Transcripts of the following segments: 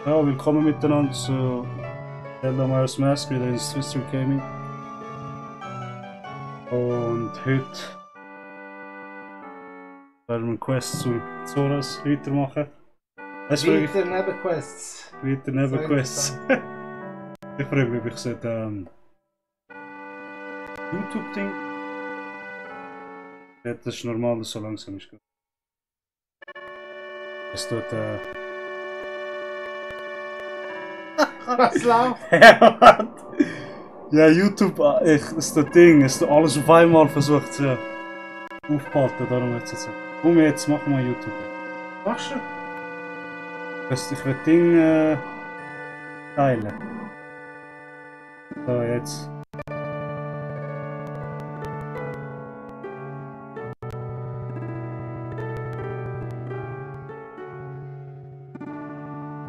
Ja, willkommen miteinander zu Zelda Majora's Mask wieder in Swiss Street Gaming. Und heute werden wir Quest zu Zoras weitermachen. Weiter Nebenquests. Weiter Nebenquests. Ich frage mich, ob ich sollte YouTube-Ding. Ja, das ist normal, dass so langsam ist. Es tut Was läuft? Ja, YouTube, ist das Ding, ist alles auf einmal versucht zu aufhalten, darum jetzt so. Komm jetzt, machen wir YouTube. Machst du? Ich will Ding teilen. So, jetzt.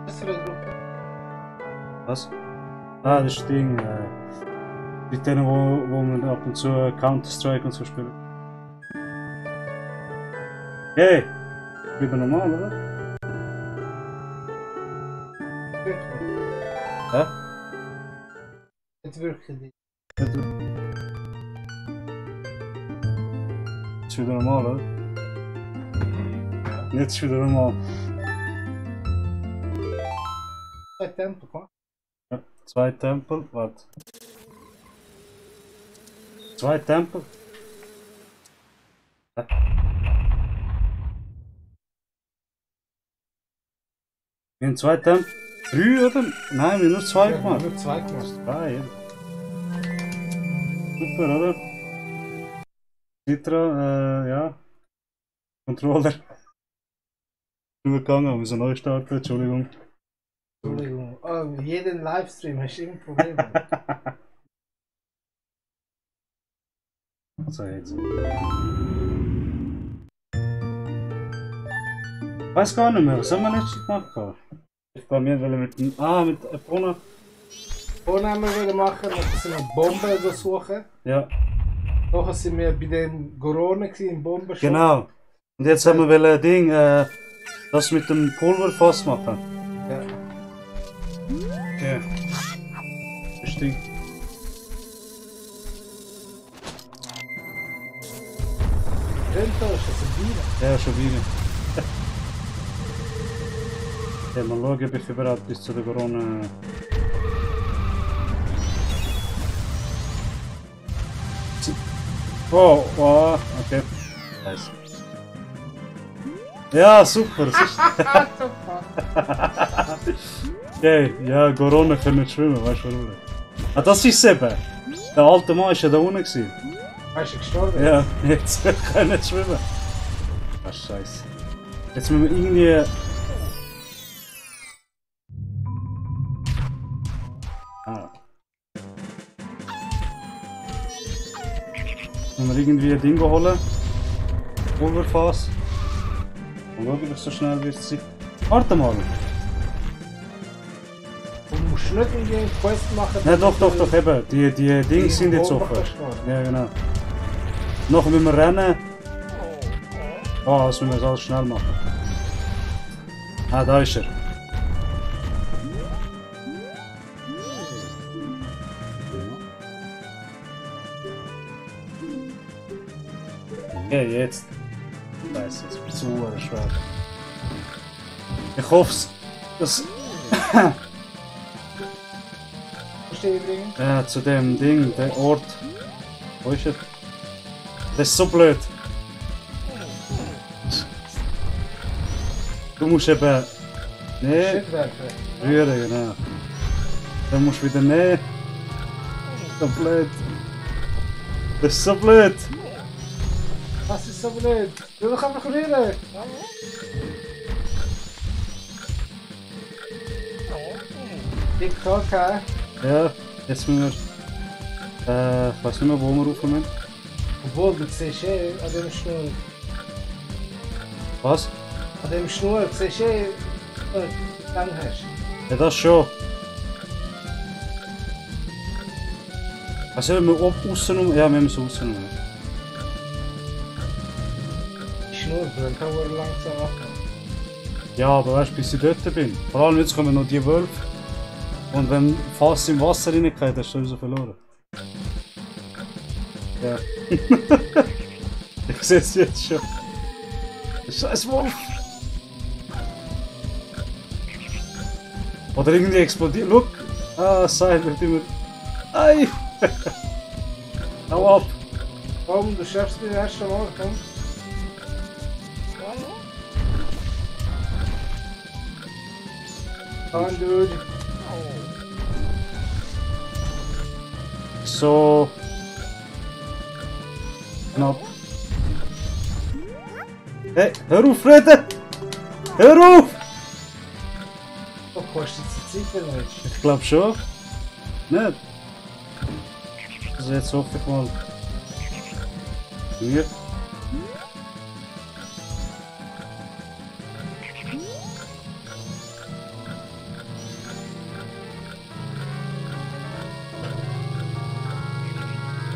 Was für eine Gruppe? Was? Ah, das ist Ding. Mit denen, wo man ab und zu Counter-Strike und so spielt. Hey! Wieder normal, oder? Hä? Nicht wirklich. Jetzt wieder normal, oder? Ja. Jetzt ist wieder normal. Zwei Tempel, komm. Ja, 2 Tempel, warte. 2 Tempel? Hä? Wir haben 2 Tempel. 3 oder? Nein, wir haben nur 2 Ja, gemacht. nur zwei gemacht. 2, ja. Super, oder? Citra, ja. Controller. Gegangen, wir müssen neu starten, Entschuldigung. Entschuldigung. Oh, jeden Livestream hast du immer Probleme. So, jetzt. Ich weiß gar nicht mehr, was haben wir letztes gemacht? Ich glaube, wir wollen mit dem. Ah, mit Epona. Vorhin haben wir machen, wir sind eine Bombe suchen. Ja, Nachher sind wir bei dem Corona im Bombenshop. genau. Und jetzt haben wir wollen Ding, das mit dem Pulverfass machen. Ja. Ja. Das Ding. Rento ist das ein Bier. Ja, schon wieder. Ja, mal schauen, ob ich überhaupt bis zu der Corona. Oh, oh, okay. Nice. Ja, super. Das ist okay, ja, Corona können nicht schwimmen, weißt du warum? Ah, das ist es eben. Der alte Mann war ja da unten. Gewesen. Weißt du, gestorben? Ja, jetzt können wir nicht schwimmen. Ah, scheiße. Jetzt müssen wir irgendwie. Ah. Müssen wir irgendwie ein Ding holen. Pulverfass. Und schauen, ob es so schnell wird sein. Warte mal. Du musst nicht irgendwie eine Quest machen. Nein, doch, eben. Die Dings sind jetzt offen. Ja, genau. Noch müssen wir rennen. Ah, das müssen wir alles schnell machen. Ah, da ist er. Okay, jetzt. Scheiße, jetzt wird es so schwer. Ich hoffe es. Das. Ja, zu dem Ding, der Ort. Wo ist er? Das ist so blöd. Du musst eben. Nee, rühren, genau. Dann musst du wieder nehmen. So blöd. Das ist so blöd. Was ist so blöd? Du doch einfach rühren! Okay. Ja, jetzt müssen wir. Ich weiß nicht mehr, wo wir rauf müssen. Obwohl, du siehst an dem Schnur. Was? An dem Schnur siehst du wie lang hast. Ja, das schon. Also, wenn wir außen rum. Ja, wir müssen außen rum. Die Schnur, dann kann man langsam machen. Ja, aber weißt du, bis ich dort bin. Vor allem jetzt kommen noch die Wölfe. Und wenn Fass im Wasser reingeht, hast du sowieso verloren. Ja. Ich sehe es jetzt schon. Scheiß Wolf! Oder irgendwie explodiert. Look! Ah, Seil wird immer. Ei! Hau ab! Komm, du schaffst den ersten Mal, komm. Komm, du. So. Knapp. Hey, hör auf, Reden! Hör auf! Du kostet jetzt die Zeit nicht. Ich glaube schon. Nicht? Also jetzt hoffe ich mal. Hier.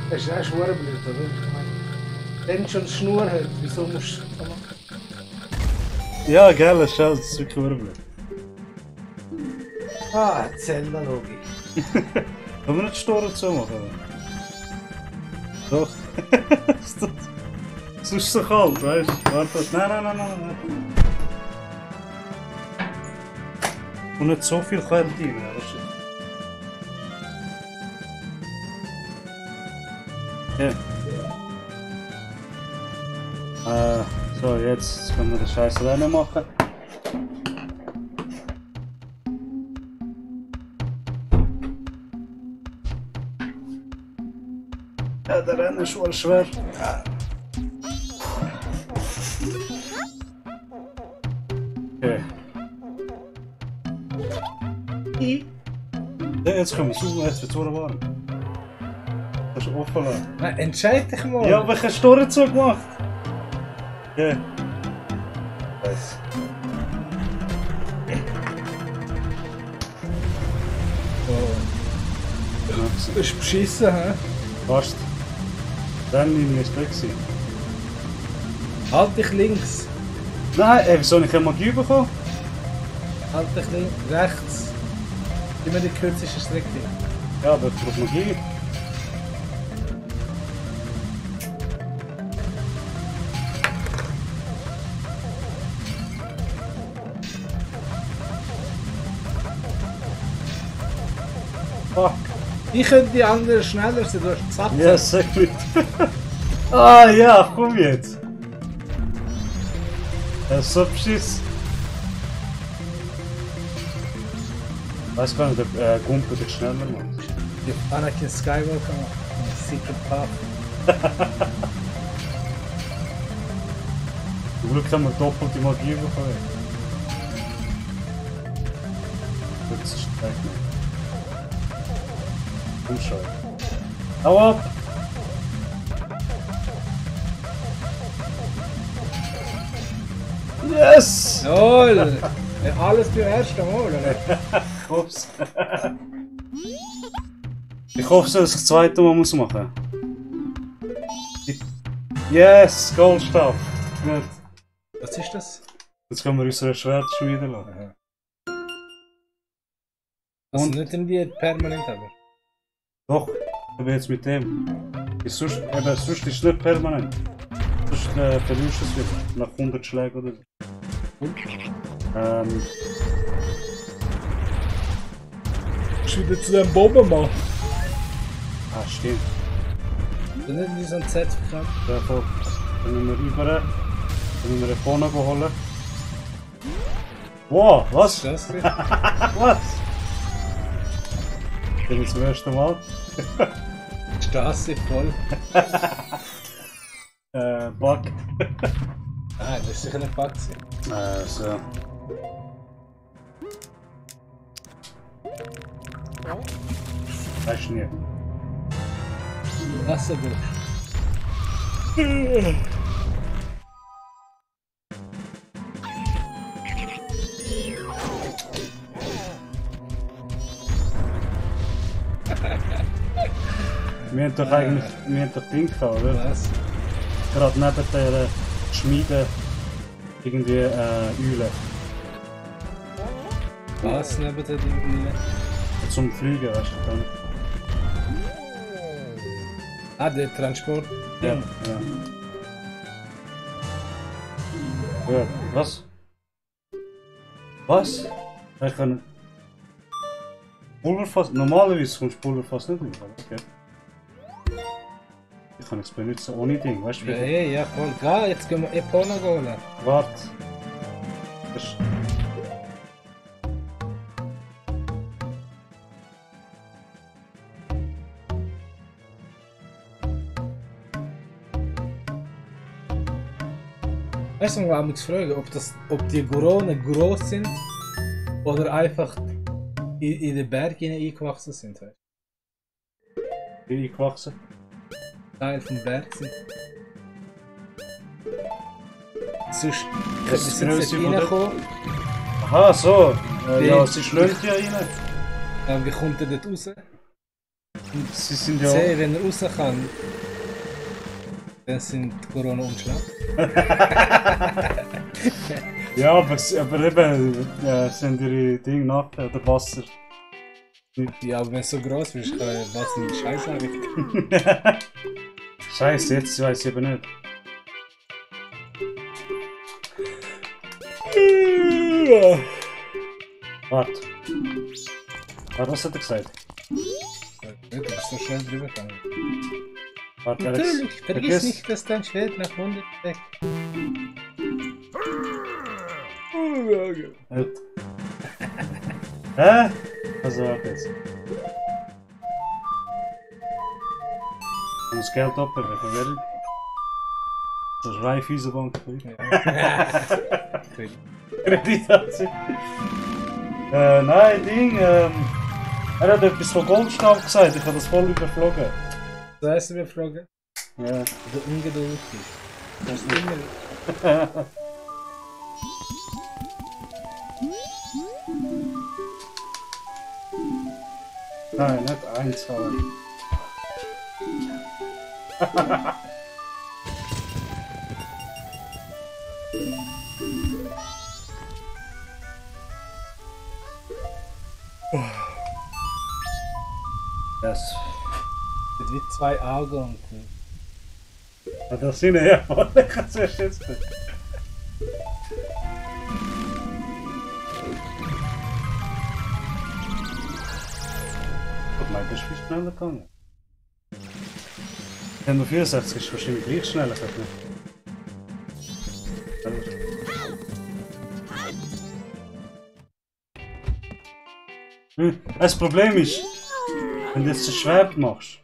Das ist echt schwer blöd, oder? Ich meine, wenn schon Schnur hat, wieso musst du das machen? Ja, geil, das ist wirklich blöd. Ah, Zelda-Logik. Können wir nicht Storen zu machen? Doch. Es ist so kalt, weißt du? Warte, nein. Und nicht so viel Kälte rein, weißt du? Ja. So, jetzt können wir den Scheiß Rennen machen. Ja, der Rennen ist wohl schwer. Okay. Ja, jetzt kommen wir zu, jetzt wird es warm. Das ist offen lassen. Nein, entscheid dich mal. Ja, aber ich habe Storen zugemacht. Ja. Was? Du bist beschissen, hä? Fast. Rennlinie ist weg gewesen. Halt dich links. Nein, wieso nicht Magie bekommen? Halt dich links. Rechts. Immer die kürzeste Strecke. Ja, aber ich brauche Magie. Fuck. Ich könnte die anderen schneller sein, du hast gesagt. Ja, sag nicht. Ah ja, komm jetzt. Er ist so beschiss. Weiß gar nicht, ob Gumpe dich schneller macht. Anakin Skywalker macht. Secret Path. Zum Glück haben wir doppelte Magie bekommen. Das ist weg. Komm schon. Hau ab! Yes! Jawohl! Alles beim ersten Mal, oder? Ich hoff's. Ich hoffe, dass ich das zweite Mal muss machen. Yes! Goldstab! Gut. Was ist das? Jetzt können wir unsere Schwert schmieden lassen. Also nicht in die permanent, aber. Doch, ich bin jetzt mit dem. Sonst ist es nicht permanent. Sonst verlierst du es wieder. Nach 100 Schlägen oder so. Ist wieder zu dem Bombenmann. Ah, stimmt. Dann nicht wie so ein Zertifikat. Ja, voll. Dann müssen wir rüber. Dann müssen wir den vorne holen. Wow, was? Was ist das? Was? Ich bin zum ersten Mal. Die Straße voll. Bug. Nein, das ist sicher nicht Bug. So. Weißt du nicht. Wasserbuch. Wir haben doch eigentlich, wir haben doch Ding gehabt, oder? Was? Gerade neben der Schmiede irgendwie Eule. Was neben der Ding? Zum Fliegen, weißt du dann. Ah, der Transport. Ja. Ja, was? Was? Ich kann. Pulverfass. Normalerweise kommst du Pulverfass nicht mit, okay? Ich kann es benutzen ohne Ding, weißt du? Ja, voll. Geh, jetzt gehen wir Epona holen. Warte. Das Weißt du, ich mich fragen, ob die Goronen groß sind oder einfach in den Berg eingewachsen sind. Weißt? bin ich gewachsen. Teil vom Berg sind. Sonst könnte Das man ist jetzt nicht Größe von der- reinkommen. Aha, so. Die- Ja, sie schlönt ja rein. Wie kommt er dort raus? Sie sind ja. Sehen, wenn er raus kann, dann sind die Corona unschlag. Ja, aber eben sind ihre Dinge nachher, oder Wasser. Ja, aber wenn du so groß bist, kann was in die Scheiße anrichten. Scheiße, jetzt weiß ich eben nicht. Warte. Was hat er gesagt? Du bist so schnell drüber gegangen. Warte, Alex. Natürlich, vergiss nicht, dass dein Schwert nach 100 weg. Gut. Hä? Also, warte jetzt. Ich muss Geld abheben, verwirrend. Das ist Raiffeisenbank. Kredit hat sie. Nein, Ding. Er hat etwas von Goldstab gesagt, ich habe das voll überflogen. So hast du mir gefragt, Ja. du ungeduldig bist. Das ist immer. Nein, nicht eins, aber. Das. Mit wie zwei Augen. Ja, das sind ja voll, ich kann es erst jetzt nicht. Guck mal, das ist viel schneller gegangen. Der 64 ist wahrscheinlich gleich schneller, nicht? Das Problem ist, wenn du jetzt ein Schwert machst.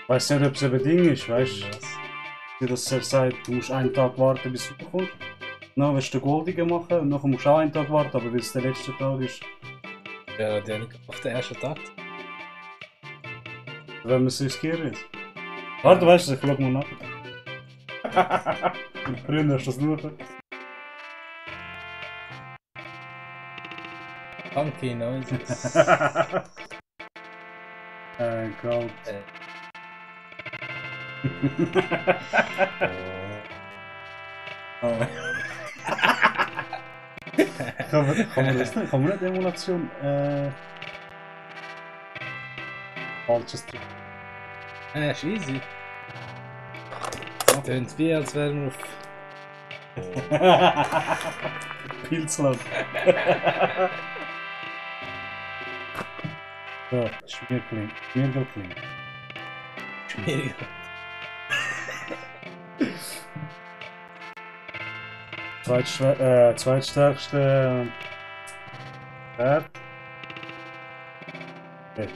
Ich weiß nicht, ob es ein Ding ist, weißt du? Dass er sagt, du musst einen Tag warten, bis du kommst. Dann wirst du den Goldigen machen und dann musst du auch einen Tag warten, aber weil es der letzte Tag ist. Ja, der nicht auf den ersten Tag. Wenn wir es riskieren. Warte, weißt du, ich schau mal nach. Früher hast du das nur. Funky Noises. Gold. Oh. Kann man das nicht? Kann man nicht Emulation? Falsches Trick. Ist easy. Tönt wie, als wären wir auf. Pilzland. So, Schmierkling. Schmiergelkling. Schwierig. Zweitstärkste Schwert. Okay.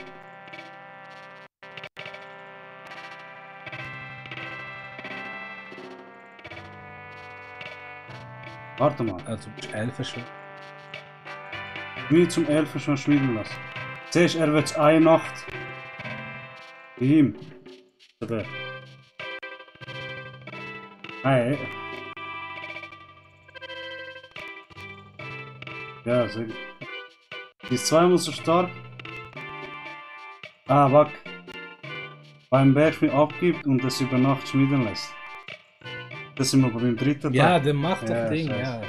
Warte mal. Also, du bist 11 schon. Wie zum 11 schon schmieden lassen. Siehst du, er wird eine Nacht. Bei ihm. Oder? Nein. Ja, sehr gut. Die ist zweimal so stark. Ah, warte. Beim Bergspiel abgibt und es über Nacht schmieden lässt. Das sind wir beim dritten Tag. Ja, der macht Ja, das Ding, scheiße. ja.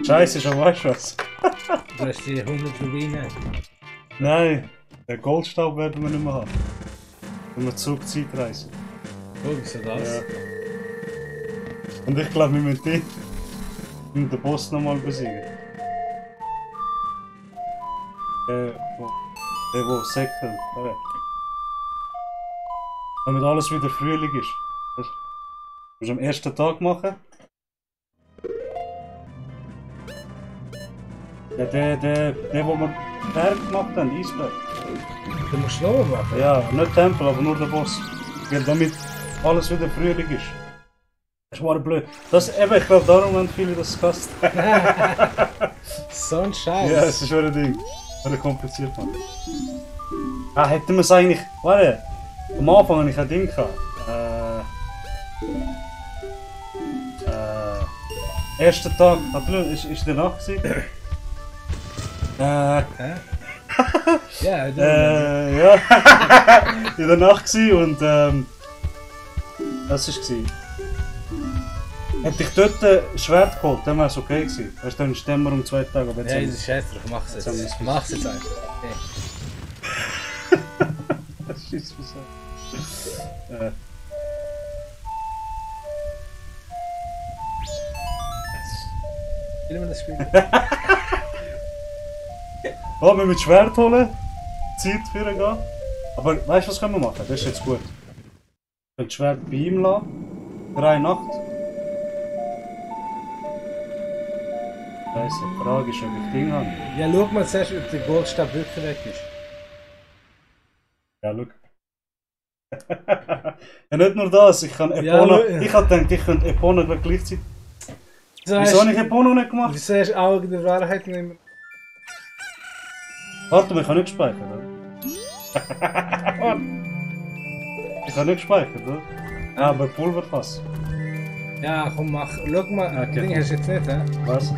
Scheiße, schon weißt du was? Du hast die 100 Rubine. Nein, den Goldstaub werden wir nicht mehr haben. Wenn wir zurück Zeit reisen. Oh, wieso das? Ja. Und ich glaube, wir müssen den Boss nochmal besiegen. Wo Säckeln. Okay. Damit alles wieder Frühling ist. Das musst du am ersten Tag machen. Ja, der, wo wir Berg gemacht haben, Eisberg. Du musst noch machen. Ja, nicht Tempel, aber nur der Boss. Weil damit alles wieder Frühling ist. Das war blöd. Das, eben, ich glaube, darum haben viele das gehasst. So ein Scheiß. Ja, es ist schon ein Ding. Schon kompliziert, Mann. Ah, hätten wir es eigentlich. Warte! Am Anfang hatte ich ein Ding gehabt. Erster Tag, ist der Nacht gewesen? Hä? Ja, Ja. In der Nacht gewesen und das war. Hätte ich dort ein Schwert geholt, dann wäre es okay gewesen. Weißt du, dann stehen wir um 2 Tage. Aber jetzt Ja, haben das ist scheiße drauf, mach's Jetzt haben wir jetzt. es Mach's jetzt einfach. Das ist wieso. Spielen wir das Spiel? Ja, wir mit Schwert holen, Zeit für ihn gehen. Aber weißt du, was können wir machen? Das ist jetzt gut. Wir können das Schwert bei ihm lassen. 3 Nacht. Scheiße, die Frage ist, ob ich Ding habe. Ja, schau mal zuerst, ob der Goldstab wirklich weg ist. Ja, schau. Ja, nicht nur das, ich kann Epona. Ja, Ich habe gedacht, ich könnte Epona gleichzeitig. Wieso habe ich Epona nicht gemacht? Wieso hast du Augen der Wahrheit nicht mehr? Warte mal, ich habe nicht gespeichert, oder? Ich habe nicht gespeichert, oder? Ja, aber Pulverfass. Ja, komm, mach. Schau mal, Okay. Ding hast du jetzt nicht, hä? Was?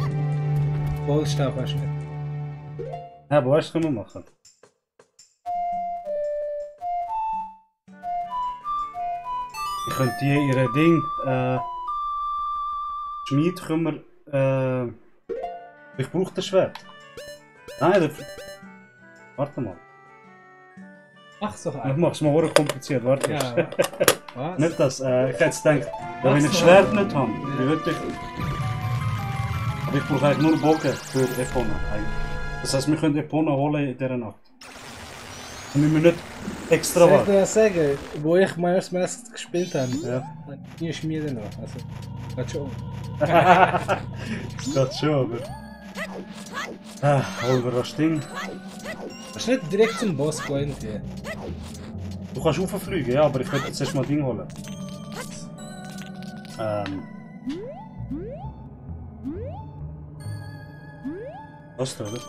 Goldstab hast du nicht. Ja, aber weißt du, was können wir machen? Ich könnte die ihre Ding, Schmied können wir, ich brauche das Schwert. Nein, das... Warte mal. Mach's doch Ich einfach. mach's mal sehr kompliziert, warte. Ja, was? Nicht das, ich hätte jetzt gedacht, ja, wenn ich das Mach's Schwert doch. nicht habe, wie würde ich... Aber ich brauche eigentlich nur Bogen für Epona. eigentlich. Das heisst, wir können Epona holen in dieser Nacht. Und wir müssen nicht extra Soll ich warten. dir was sagen? Wo ich Miles Mask gespielt habe, Ja. nie Schmiede noch. Also, geht schon. Das geht schon, aber... Ah, holen wir das Ding. Hast du nicht direkt zum Boss gehen irgendwie? Du kannst rauffliegen, ja, aber ich will jetzt erst mal Ding holen. Was da, oder?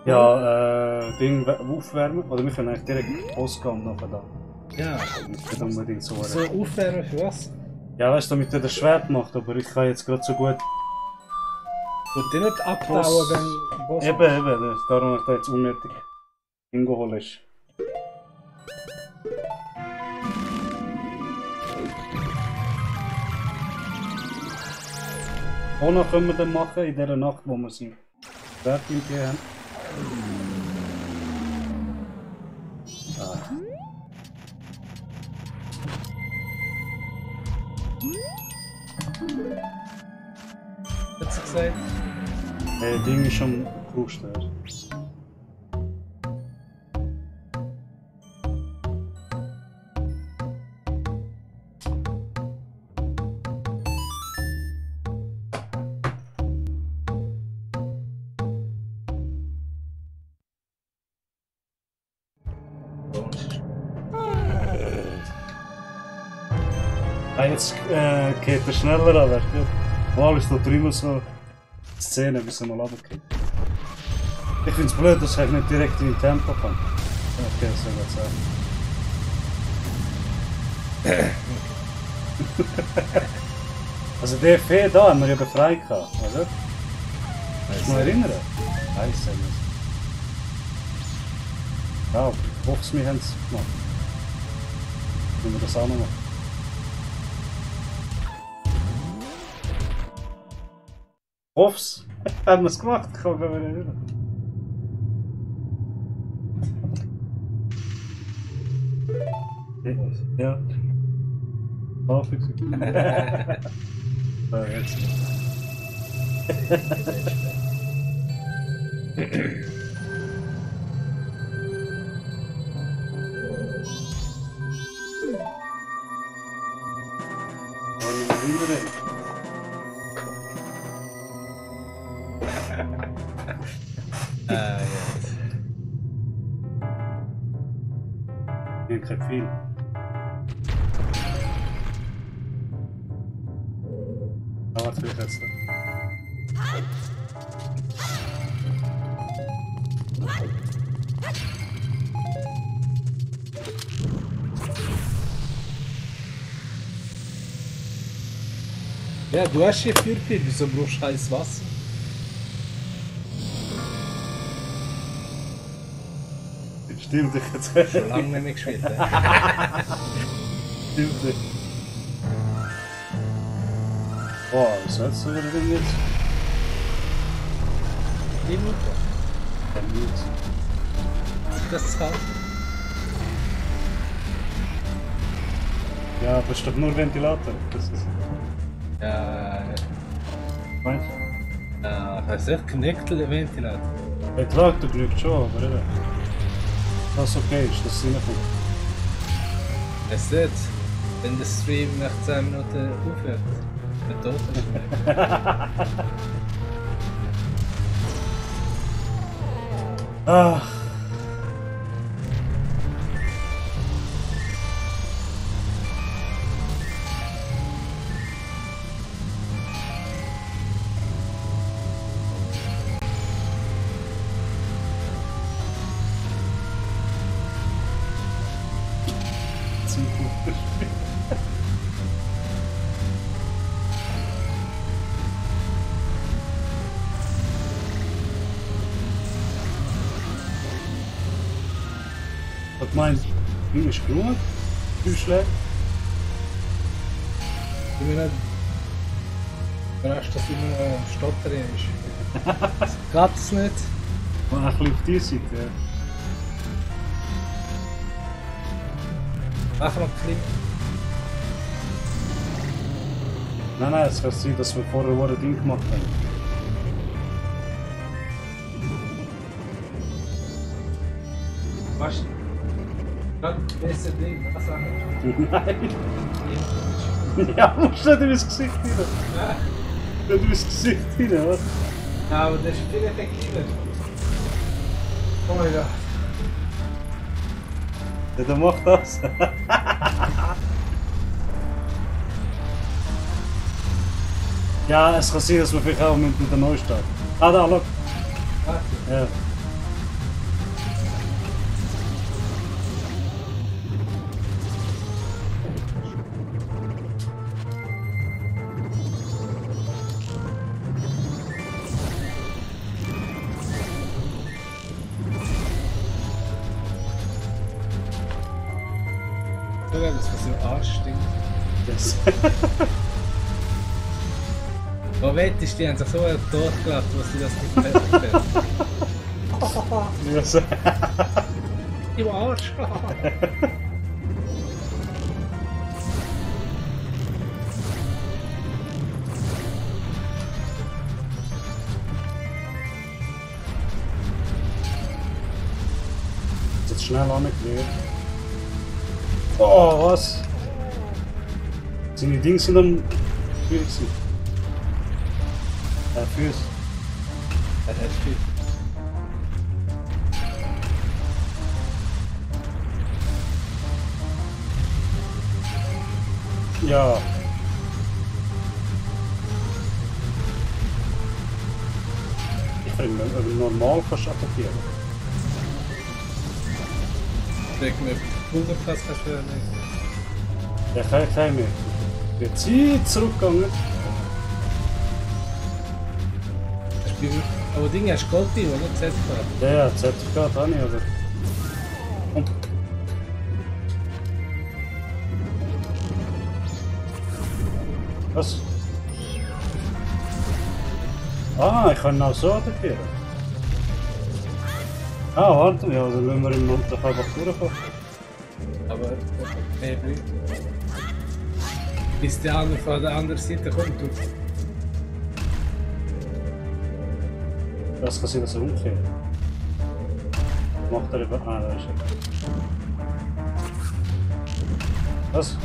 Ja, Ding aufwärmen. Oder wir können eigentlich direkt ausgehen und nachher da. Ja. Nicht unbedingt so. So aufwärmen für was? Ja, weißt du, damit er das Schwert macht, aber ich kann jetzt gerade so gut. Wird dir nicht abbauen, Boss. wenn Boss... Eben, darum ist das jetzt unnötig. Ingo holen ist. Ohne können wir dann machen in dieser Nacht, wo wir sein Schwert gegeben haben. Hat sie gesagt? Ding ist schon gefrustet. Ah, jetzt geht er schneller an, mal ist da drüben so Szene, bis er mal runtergeht. Ich find's blöd, dass ich nicht direkt in den Tempo kann. Okay, das soll ich sagen. Also der Fee da haben wir ja befreit gehabt, oder? Kannst du dich noch erinnern? Weiss ich nicht. Ja, Hoff's, wir haben es gemacht. Wenn wir das auch noch machen. Hoff's! Haben wir es gemacht? Ich kann mir nicht wieder. Ja. Hafen gewesen. So, jetzt. Jetzt. Ich habe viel. Aber vielleicht jetzt. Ja, du hast hier Feuerpfeil, wieso brauchst du heißes Wasser? Stimmt, ich jetzt. Schon lange nicht mehr gespielt. Stimmt nicht. Boah, was sollst du wieder denn jetzt? Minuten. Kein Mut. Das ist kalt. Ja, aber es ist doch nur Ventilator. Das ist. Ja, Meinst du? ich weiß nicht, knickt der Ventilator. Ventilator genügt schon, aber eben. Das okay ist, dass es reinkommt. Es ist jetzt, wenn der Stream nach 10 Minuten aufhört, der Tod ist. Ach. Zu gut. Was meinst du? Ist genug? 5 Schläge? Ich bin nicht überrascht, dass immer noch ein Stotterin ist. Geht's nicht? Ein bisschen auf die Seite, ja. Mach noch ein bisschen. Nein, es kann sein, dass wir vorher ein Ding gemacht haben. Was? Gerade besser Ding, was sagen wir? Nein! Ja, musst du nicht in mein Gesicht rein. Ja. Nicht in mein Gesicht rein, was? Ja, aber das ist viel effektiver. Oh mein Gott. Ja, dann mach das. Ja, es kann sein, dass wir vielleicht auch mit der Neustart. Ah, da, schau. Warte. Ja. Schau mal, das was im Arsch stinkt. Yes. Wo wettest du, die haben sich so totgelacht, was sie das nicht feststellen. Yes. Im Arsch! Jetzt schnell angeklärt. Oh, was? Seine Dinge sind am schwierigsten. Füße. Er hat viel. Ja. Ich finde, wenn du normal kannst attackieren. Denk mir, Pulverpass kannst du ja nicht. Ja, kein mehr. Der Zeit zurückgegangen. Das Spiel. Aber Ding hast du Gold, oder? Zertifikat. Ja, Zertifikat habe ich, aber. Und Was? Ah, ich kann ihn auch so attackieren. Ah, warte, ja, dann müssen wir im Mund doch einfach durchkommen. Aber der bringt. Bis der andere von der anderen Seite kommt, tut. Das kann sein, dass er umkehrt. Macht er eben. Ah, da ist er. Was?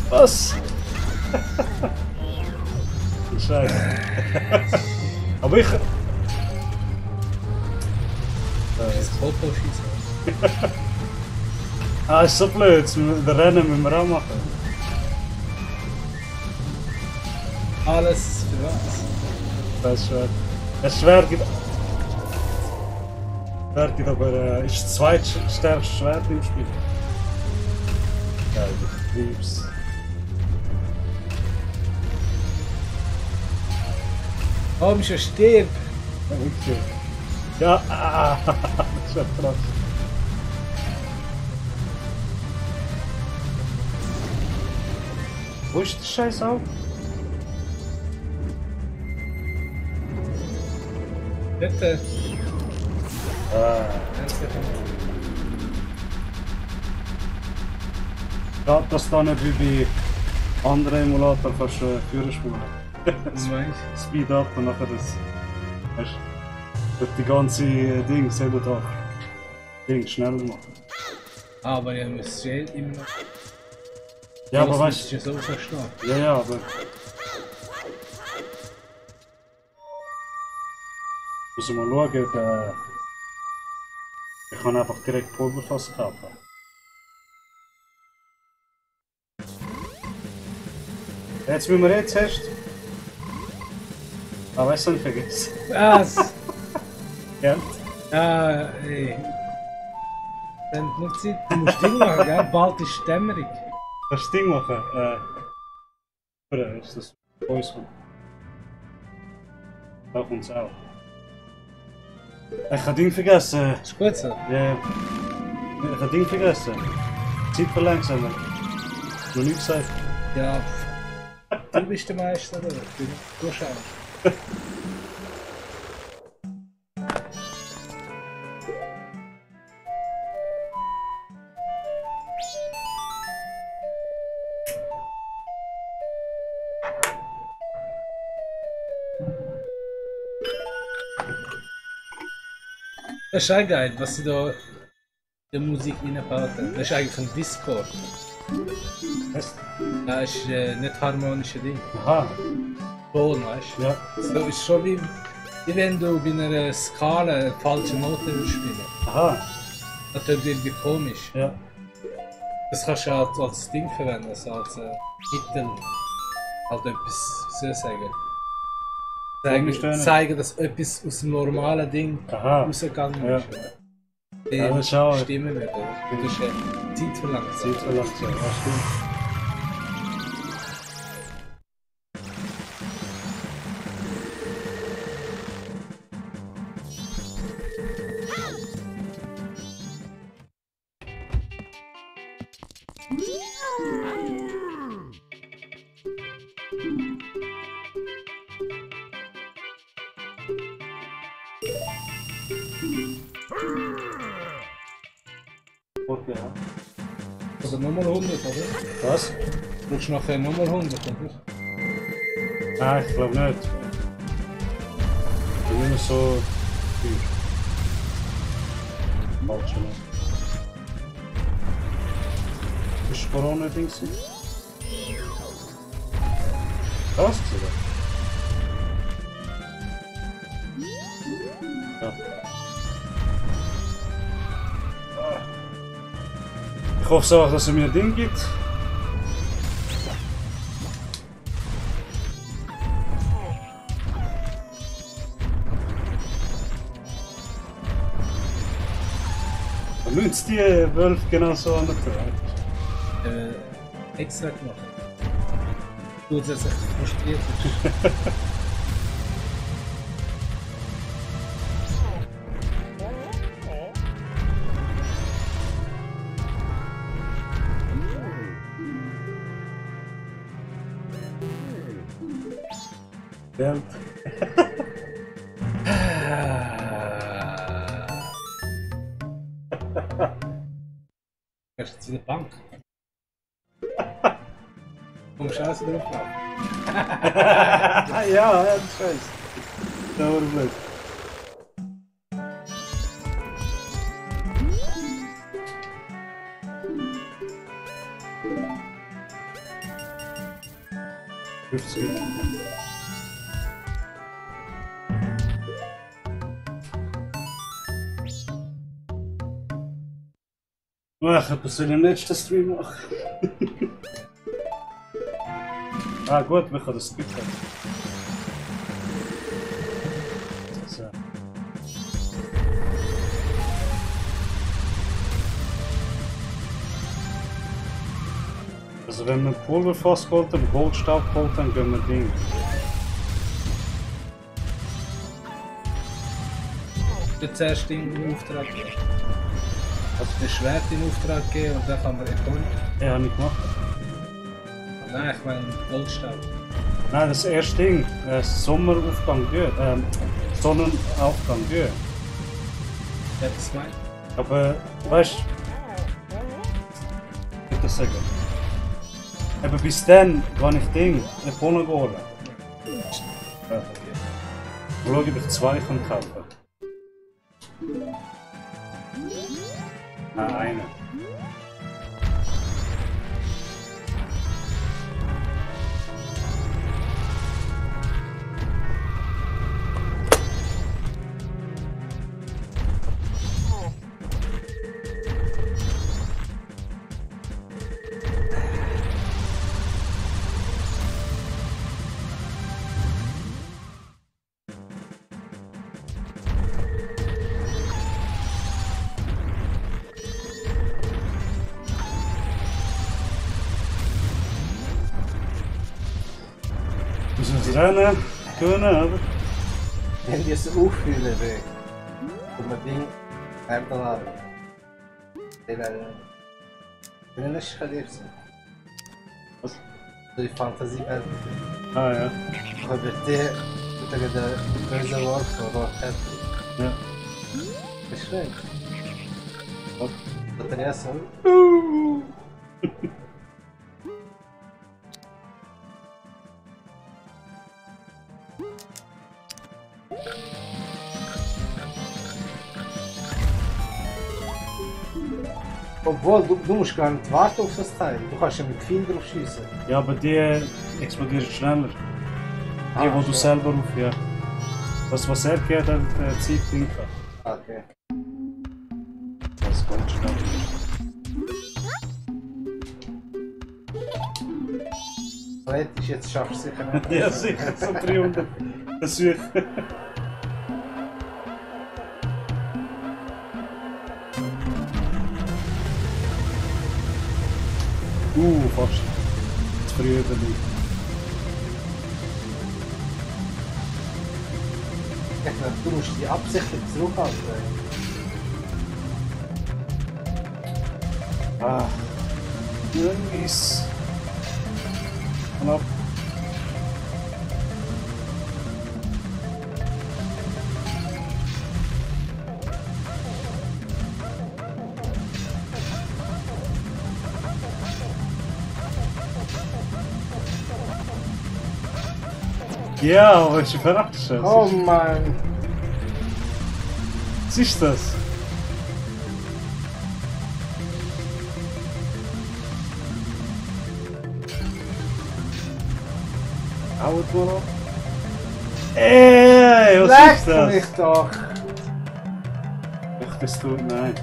Was? Scheiße. Aber ich. Das ist Foto schießen. Ah, ist so blöd. Das Rennen müssen wir auch machen. Alles für was? Das ist schwer. Das Schwert gibt. Schwert gibt aber. Ist das zweitstärkste Schwert im Spiel. Geil, ich lieb's. Warum ist er stirbt? Okay. Ja, das ist ja krass. Wo ist der Scheiß auch? Bitte. Geht das da nicht wie bei anderen Emulator kannst du Führerspulen? Was meinst Speed up und nachher das. Weißt du, die ganze Ding selber da. Ding schneller machen. du? Aber ihr müsst immer. Ja, aber Das weißt müsst ihr so verstehen. du. Ja, ja, aber. Müssen wir mal schauen, ich kann einfach direkt Pulverfass kaufen. Jetzt müssen wir jetzt erst. Ah, weißt du, ich vergessen. Was? Ja? Ah, ey. Dann nicht Zeit, du musst Ding machen, gell? Bald ist dämmerig. Das Ding machen. Oder ist das Boys? Da kommt's auch. Ich habe Ding vergessen. Ist gut so? Ja. Ich habe Ding vergessen. Zeit verlangsamen. Noch nicht gesagt. Ja. Du bist der Meister, oder? Du schaust. Das ist auch geil, was sie da in der Musik reingebaut haben. Das ist eigentlich ein Discord. Was? Das ist nicht harmonische Ding. Aha. Ton, weißt du? Ja. So ist schon wie wenn du bei einer Skala eine falsche Note willst spielen. Aha. Das klingt irgendwie komisch. Ja. Das kannst du halt als Ding verwenden, also als Titel. Halt etwas, wie soll ich sagen? Zeigen, dass etwas aus dem normalen Ding Aha. rausgegangen Ja. ist. Ja, das ist auch- Stimmen wird, oder? Das ist Zeit verlangt. Zeit verlangsamen. Ja, stimmt. Okay, ja. Oder nochmal 100, oder? Was? Du brauchst nachher nochmal 100, oder? Nein, ich glaube nicht. Ich bin immer so viel. Falsch, ne? Ist Corona-Ding so? Was? Ja. Ich hoffe so, dass er mir ein Ding gibt. Dann müssen die Wölfe genau so an der Tür. Extra gemacht. Du hast jetzt echt frustriert. Geld. Gehst du jetzt in die Bank? Kommst du alles drauf laufen? Ja, das ist scheiße. Das war blöd. Ach, etwas soll ich im letzten Stream machen. Ah gut, wir können das Skript haben. So. Also wenn man Pulverfass geholt und Goldstaub geholt, dann gehen wir Ding. Du zuerst den Auftrag geben. Also das Schwert in Auftrag geben und dann kann man Rekord. Ja, nicht gemacht. Nein, ich meine Goldstaub. Nein, das erste Ding. Sommeraufgang gut. Sonnenaufgang gut. Ja, das meine ich. Aber weißt du, ich würde das sagen. Aber bis dann, wenn ich Ding, eine Bohnen holen. Ja. Schau, ob ich 2 kann kaufen. Ah, eine. Rennen können, oder? Wenn die es auffühlen will, kommt man Ding herunterladen. Dann ist es dir so. Was? So die Fantasiewelt. Ah ja. Aber bei dir wird der böse Wort von Rocket. Ja. Das ist schön. Was? Dat er erst so. Obwohl, du musst gar nicht warten auf das Teil. Du kannst ja mit viel drauf schießen. Ja, aber die explodieren schneller. Die, wo du selber auf, ja. Was er geht, hat Zeit drin. Okay. Das ist ganz schnell. Theoretisch, jetzt schaffst du sicher nicht. Ja, sicher, so 300 Versuche. Fast. Zu früh überlegt. Du musst die absichtlich zurückhalten. Ah. Mies. Knapp. Ja, aber ich verarsche. Oh Mann! Was ist das? Haut mal ab. Ey, was ist Leck das? mich doch! Ach, das tut nein.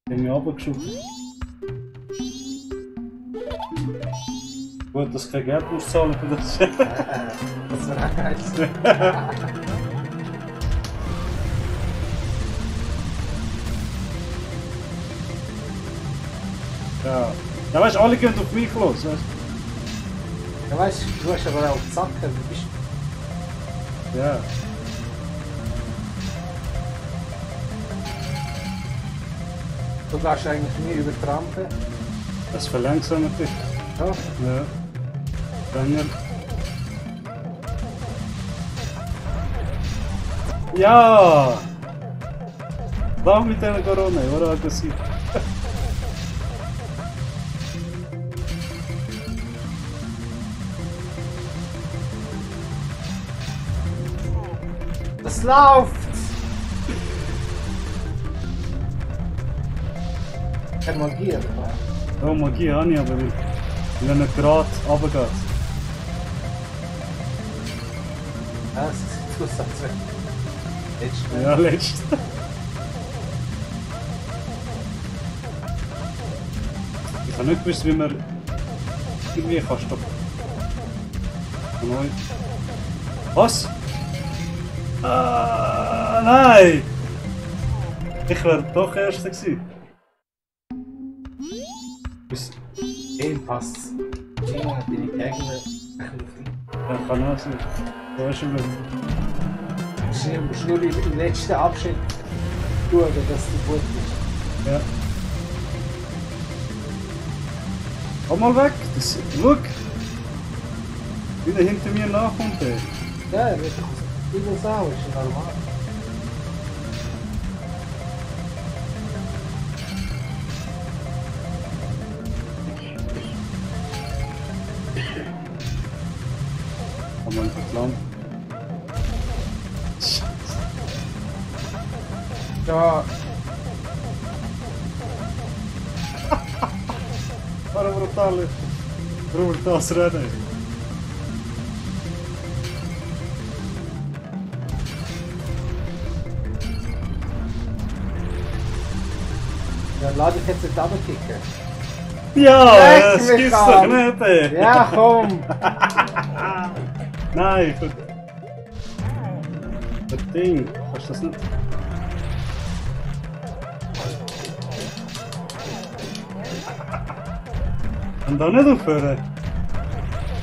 Ich hab mich runtergeschoben. Gut, dass du kein Geld musst zahlen für das. Das wäre auch geil. Ja. Ja, weißt du, alle gehen auf mich los. Weißt? Ja, weißt du, du hast aber auch Zacken. Du bist. Ja. Du gehst eigentlich nie über die Rampe. Das verlangsamt dich. Ja. Ja. Dann Ja! Da mit der Corona, oder aggressiv. Es läuft! Keine Magie, oder? Ja, Magie habe ich, aber weil er nicht gerade runtergeht. Ja, es ist Zusatz. Jetzt Ja, letztes. Ich habe nicht gewusst, wie man irgendwie kann stoppen. Neu. Was? Ah, nein! Ich wäre doch Erster gewesen. Bis- Dem passt. Dem hat deine Gegner. Ja, kann auch sein. Da ist schon gut. Du musst nur im letzten Abschnitt schauen, dass du gut bist. Ja. Komm mal weg! Das, schau! Wie der hinter mir nachkommt, ey. Ja, er wird doch übel sauer, ist ja normal. Komm mal entlang. Ja, War ein brutales Rennen. dann lade ich jetzt nicht runterkicken. Ja, Leck das mich gibt's doch an. nicht, ey. Ja, komm! Nein, das Ding, kannst du das nicht? Kann da nicht aufhören?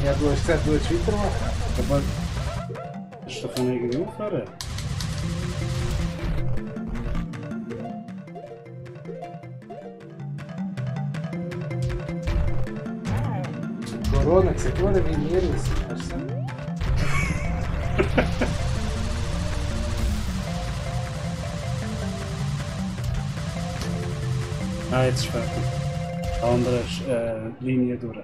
Ja, du hast gesagt, du willst weitermachen. Aber das ist doch von irgendwie aufhören. Corona sieht nur wie mir aus. Weißt du? Nein, jetzt ist fertig. Die andere ist, Linie durch.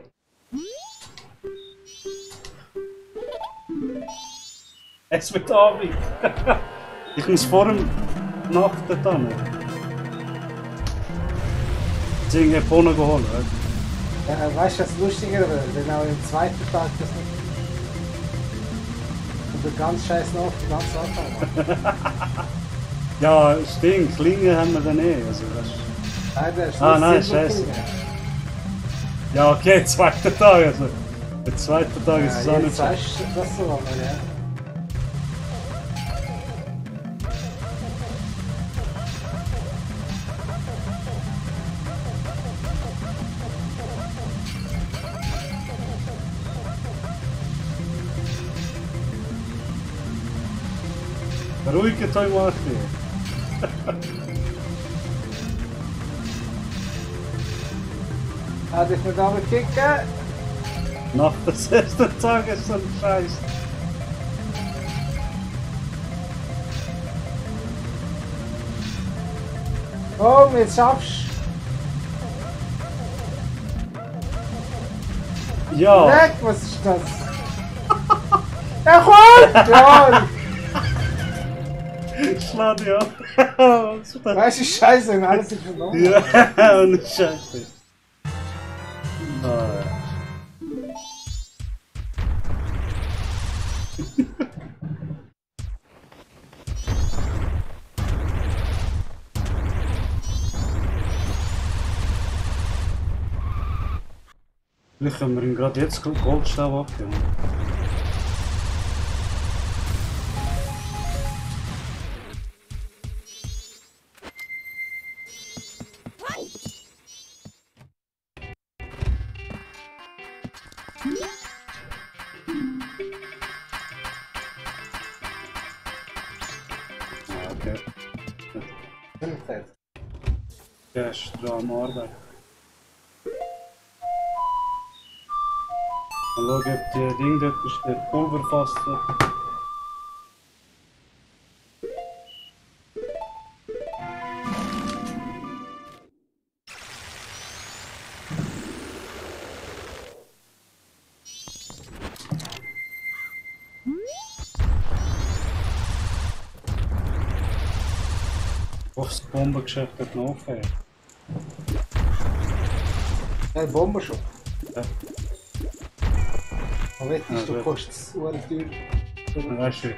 Es wird Abend. Ich muss vor dem Nacht dann. Sie haben Bohnen geholt. Ja, weißt du, was lustiger wird? Wenn auch im zweiten Tag das nicht. Und der ganz scheiß noch die ganze Anfang. Ja, stimmt. Linie haben wir dann eh. Also, das Nein, der ist Ah, nein, Silberklinge. scheiße. Ja, okay, zweiter Tag. Also, der zweite Tag ist es auch Ja, nicht jetzt so. weißt du das so lange, ja. Beruhigt euch mal ein bisschen. Hat ich mir aber kicken? Nach dem ersten Tag ist so ein Scheiß. Komm, jetzt schaffst du. Ja, Leck, was ist das? Ja, komm! Ja! schlag ja. Was ist das? Weißt du, scheiße, wenn alles ist verloren. Ja, und Scheiße. Ah, vielleicht können wir ihn gerade jetzt Goldstab abgeben. Ah, okay. Der ist dran am Arbeiten. Mal schauen, ob die Ding dort ist, der Pulverfass. Das Bombengeschäft hat noch aufgehört. Ein Bombershop. Ja. Aber wettest du, Ja, kostet es teuer. Weißt du?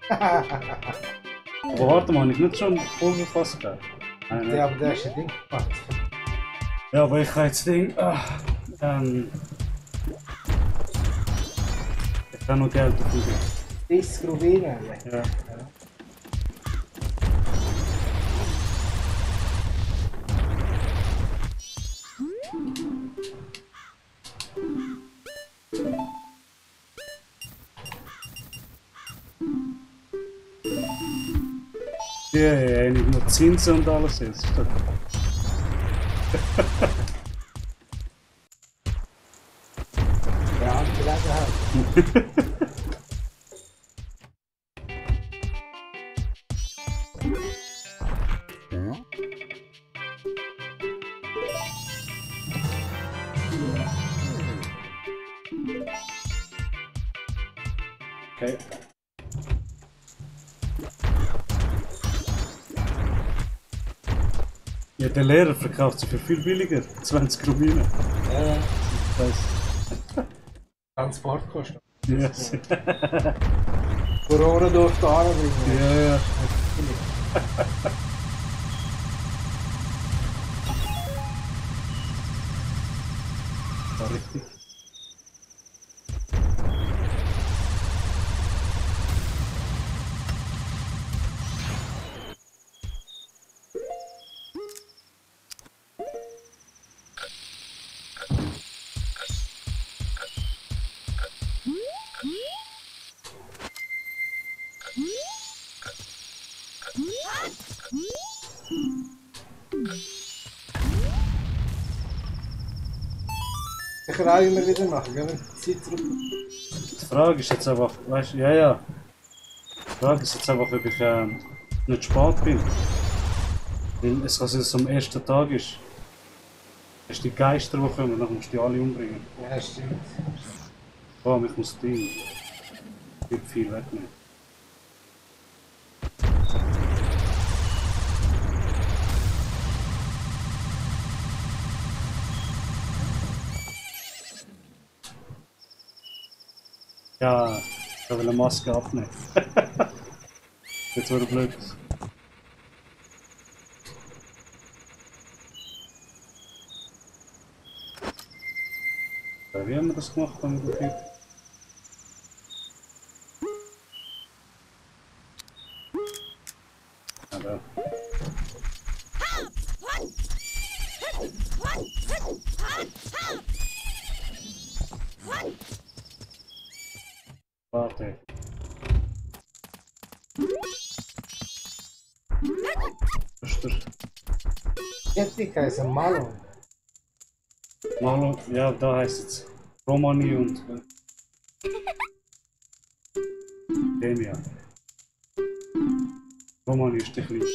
Aber warte mal, ich nicht schon Pulverfass gehabt? Nein, Ja, aber der ist ein Ding gemacht. Ja, aber ich kann jetzt Ding. Ich kann noch Geld dafür geben. 30 Rubine. Ja. Ja, nicht nur Zinsen und alles jetzt. Ja, Angelegenheit. Okay. Ja, der Lehrer verkauft sie für viel billiger. 20 Rubine. Ja, Das Transportkosten. yes. Corona durfte anbringen. Ja, ja. War richtig. Ich kann auch immer wieder machen, gell? Zeit zurück. Die Frage ist jetzt einfach, weißt du, ja. Die Frage ist jetzt einfach, ob ich nicht spät bin. Weil es was es am ersten Tag ist. Es ist die Geister, die kommen, dann musst du die alle umbringen. Ja, stimmt. Oh, ich muss Ding. Wird viel wegnehmen. Ja, ich will eine Maske abnehmen. Jetzt wird er blöd. Wie haben wir das gemacht? Haben wir das ja, da. Warte. Jettik heißt ein Malung. Malo, ja, da heißt es Romani und Demia. Romani ist der Kleine.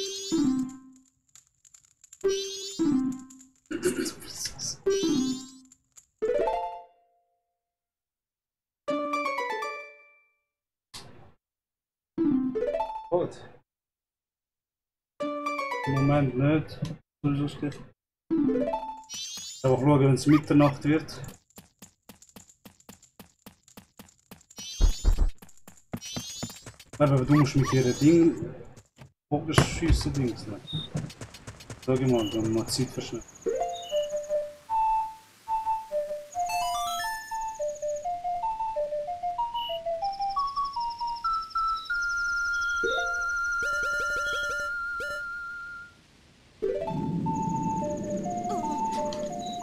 Gut. Im Moment nicht. Sonst nicht. Einfach schauen, wenn es Mitternacht wird. Aber du musst mit ihren Ding Bogenschiessen Dings nehmen. Sag ich mal, dann mal Zeit verschneiden.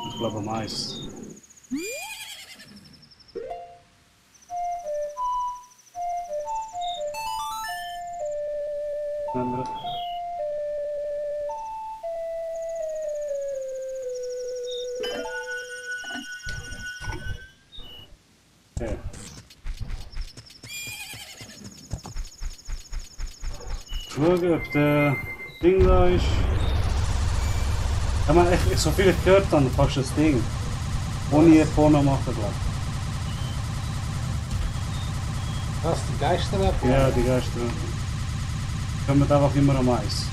Ich glaube Mais. Andere. Okay. Schauen, ob der Ding da ist. Ja, man, so viel ich gehört habe, dann kannst du das Ding ohne Epona machen, glaube Was, die Geisterwaffe? Ja, die Geister. Kommen einfach immer am Eis.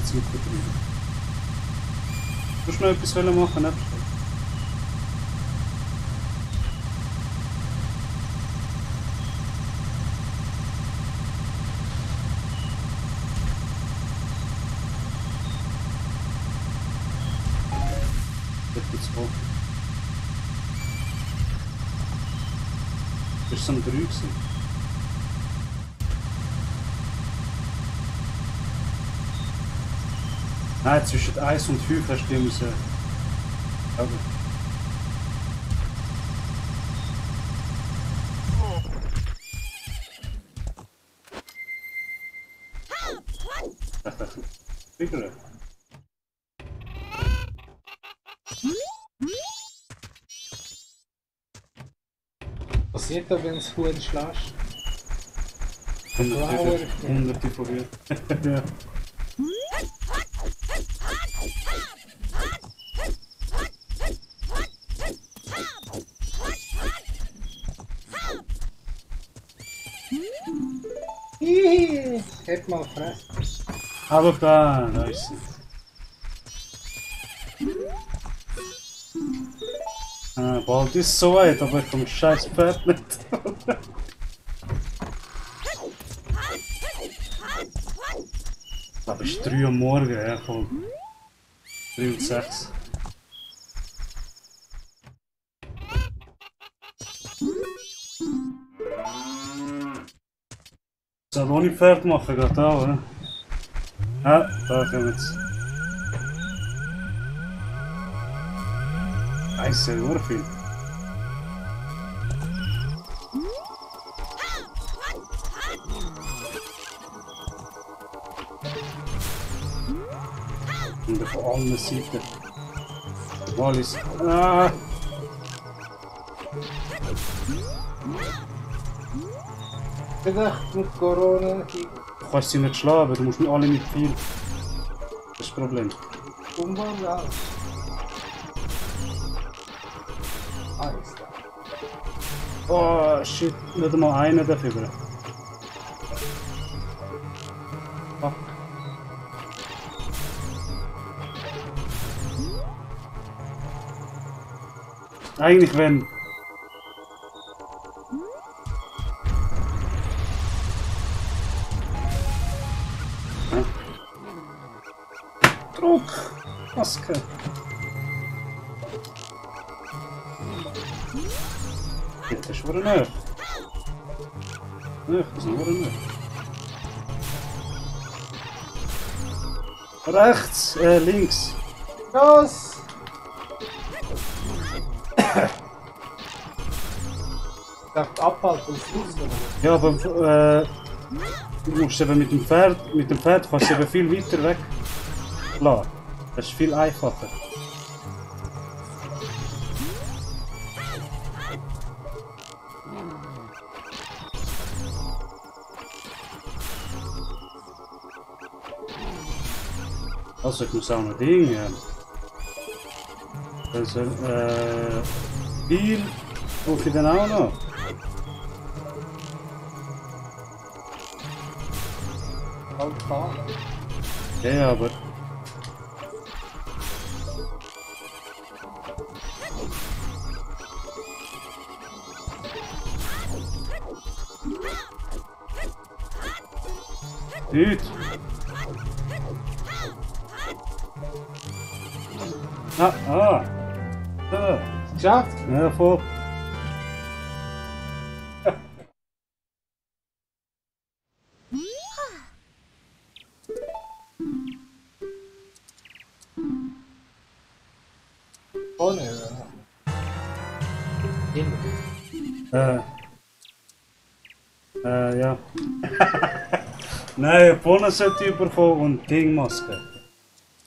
Super drin. Du musst noch etwas machen, ne? So. Das ist so ein 3 gewesen. Nein, zwischen 1 und 5 hast du müssen. Okay. Bigger. Passiert da, wenn es Huhn schlägst? Hunderte von dir. Ja. Hätt mal fressen. Aber da ist sie. Bald ist so weit, aber ich komme scheiß Pferd nicht. Aber es ist 3 Uhr morgen, ja, voll. 3 und 6. Soll ohne Pferd machen, geht auch, oder? Ja, da kommen sie. Scheiße, nur viel. Und von allen Seiten. Wallis. Ah! Gedacht mit Corona. Du kannst sie nicht schlagen, du musst nicht alle mit viel. Das ist das Problem. Umwandern. Alles da. Oh shit, nicht einmal einer dafür. Fuck. Eigentlich wenn. Ja. Druck! Maske! Das ist wieder näher. Nee, das ist noch wieder näher. Rechts, links. Los! Ich dachte abhalten, das muss man. Ja, aber du musst eben mit dem Pferd kannst du eben viel weiter weg lassen. Das ist viel einfacher. Also ich muss auch noch Dinge. Also Biel brauche ich dann auch noch. Halt fahren. Ja, aber Dude. Geschafft? Ja, voll. Ohne, Ja. Nein, Bonus sollte ich bekommen und Dingmaske.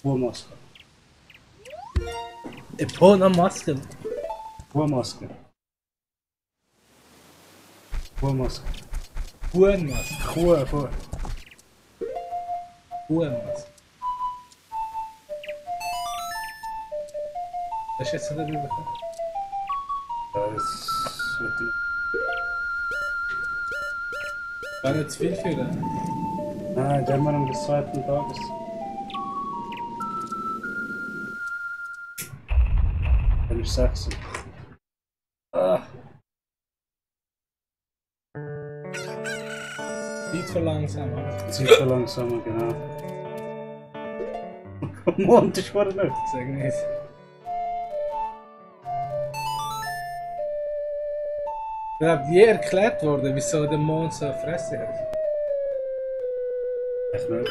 Uhrmaske. Epona-Maske. Uhrmaske. Uhrmaske. Huhnmaske. Kuh. Huhnmaske. Das ist jetzt nicht überkommen. Das wird War nicht zu viel für ihn. Nein, der Mann des zweiten Tages. Dann ist 6. Zeit verlangsamen. Zeit verlangsamer, genau. Mond ist gar nicht. Sag nicht. Ich glaube, je erklärt worden, wieso der Mond so eine Fresse hat. Echt nicht.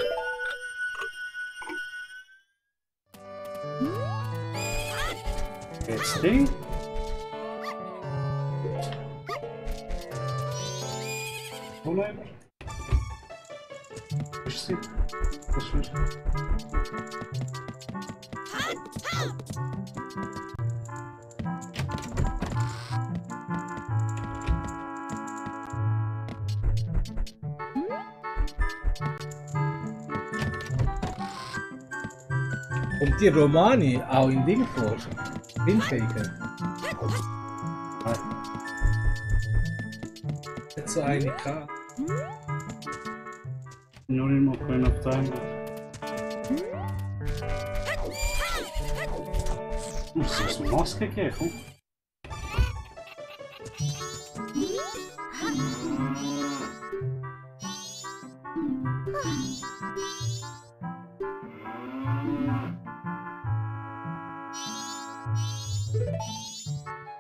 Jetzt Ding. Wo noch immer? Ist sie? Was für? Kommt die Romani auch in Ding vor? Windfaker? Nein. Nicht so eine Karte. Nur immer kein auf Time. Muss es eine Maske geben?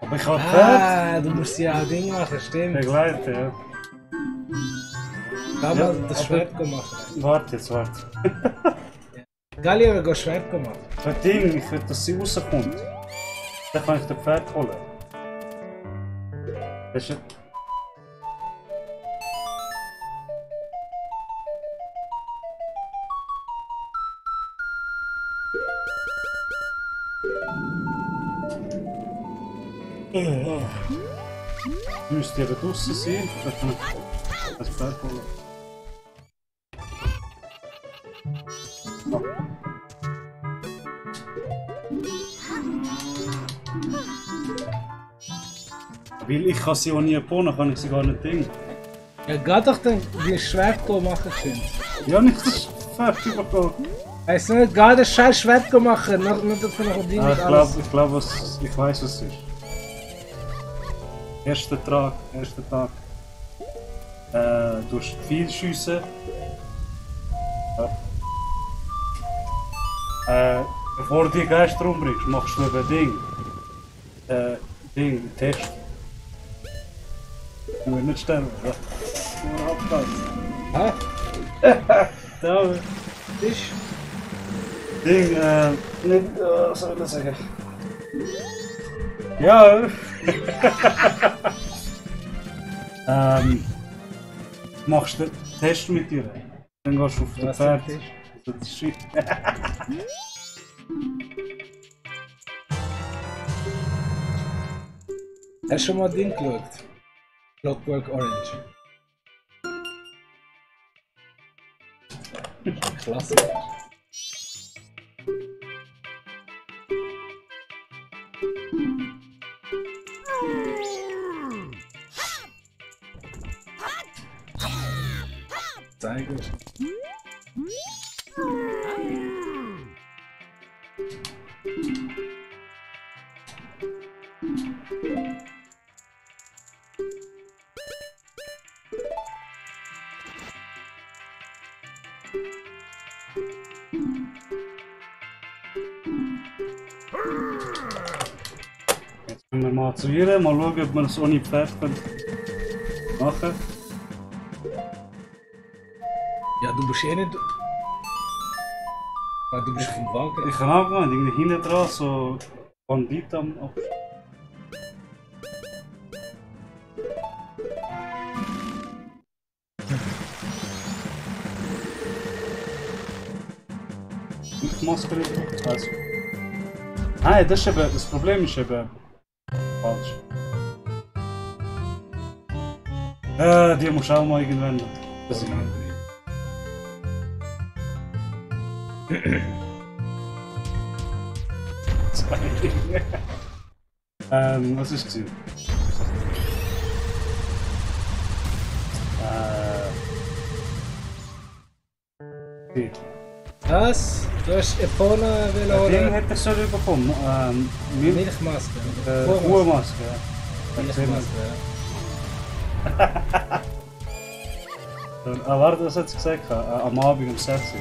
Aber ich habe Pferd Du musst ja auch Ding machen, stimmt. begleitet, ja. Da Ja, mal das aber- Schwert gemacht. Warte jetzt, warte. Galli hat Schwert gemacht. Das Ding, ich will, dass sie rauskommt. Dann kann ich den Pferd holen. Das ist müsste ja draußen sein, dann kann ich das Pferd holen. Weil ich kann sie auch nie bauen, kann ich sie gar nicht Ding. Ja, geh doch dann die Schwert machen können. Ja, nicht das Pferd überkommen. Weißt du nicht, geh das scheiß Schwert machen, nicht dass du noch ein Ding Ah, mit ich alles. glaube, ich weiß, was es ist. Erster Tag. Du hast viel schiessen. Ja. Bevor du die Geister umbringst, machst du eben Test. Du willst nicht sterben, ja? Nur abpassen. Hä? Da, Tisch? Ding, nicht, was soll ich das sagen? Ja, machst du den Test mit dir, dann gehst du auf den Was Pferd. ist Das ist shit. Hast du schon mal Ding geschaut? Clockwork Orange. Klasse. Zeiger. Jetzt können wir mal zu ihr, mal schauen, ob wir es ohne Pferd machen können. Ja, du bist eh nicht. Aber du bist vom Wagen. Ich kann auch mal irgendwie hinten dran so Bandit am ab. Ich Maske nicht drauf, das weiß ich. Nein, das ist eben, das Problem ist eben falsch. Die musst du auch mal irgendwann. Das ist was ist es? Wie? Was? Du hast Epona Ding oder hat er schon bekommen. Milchmaske? Kuhmaske, ja. Milchmaske, ja. Ah, warte, was hat sie gesagt? Am Abend um 6 Uhr.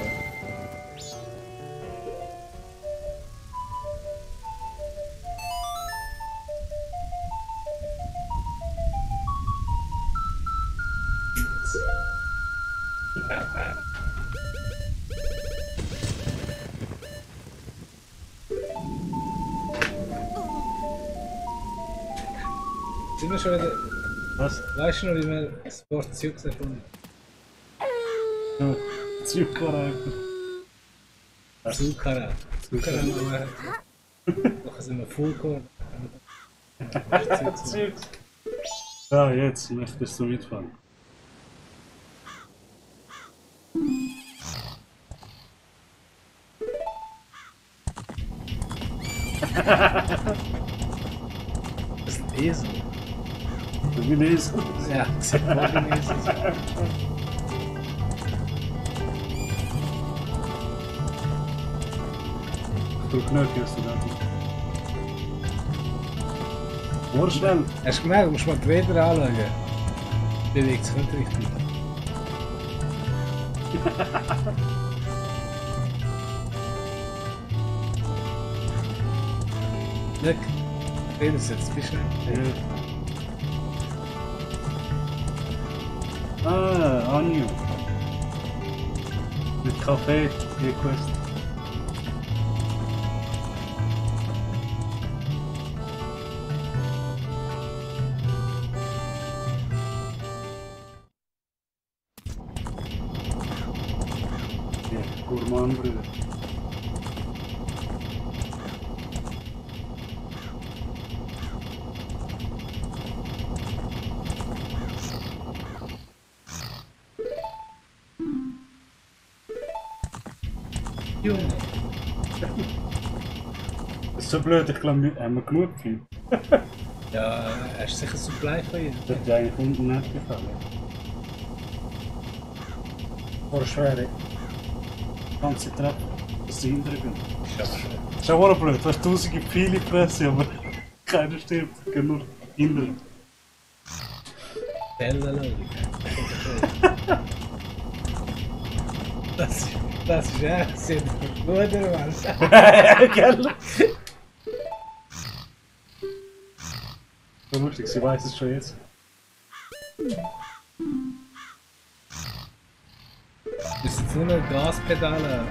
Sind wir schon wieder... Was? Weißt du noch, wie wir das Wort Zeugs erfunden Ja, Zucker einfach. haben? Zuckara. Zuckara machen wir. Machen sind wir Fullkorn. Zeugs. Ja, jetzt möchtest du mitfahren. Das ist ein Esel. Du willst. Ja, sieht man wie ein Esel. Drück nicht, hast du da. Nur schnell. Hast du gemerkt, du musst mal die Räder anschauen. Bewegt sich nicht richtig. Look, Räder sitzt, bist du nicht? Ja. Ah, Anjo. Mit Kaffee, die Quest. Ja, Gourmand-Brüder. Junge. Das ist so blöd, ich glaube, haben wir genug Film. Ja, hast du sicher Supply von ihr? Das hat dir eigentlich unten nicht gefallen. Vor schwere. Ganze Treppe, dass die Hintergrund. Ich schaff schon. Das ist auch blöd, du hast tausende Pfeile gefressen, aber keiner stirbt, geht nur hinten. Zelda-Logik. Das ist echt Sinn. Bruder, Mann. Ja, gell? So lustig, sie weiß es schon jetzt. Du musst jetzt nur noch Gaspedale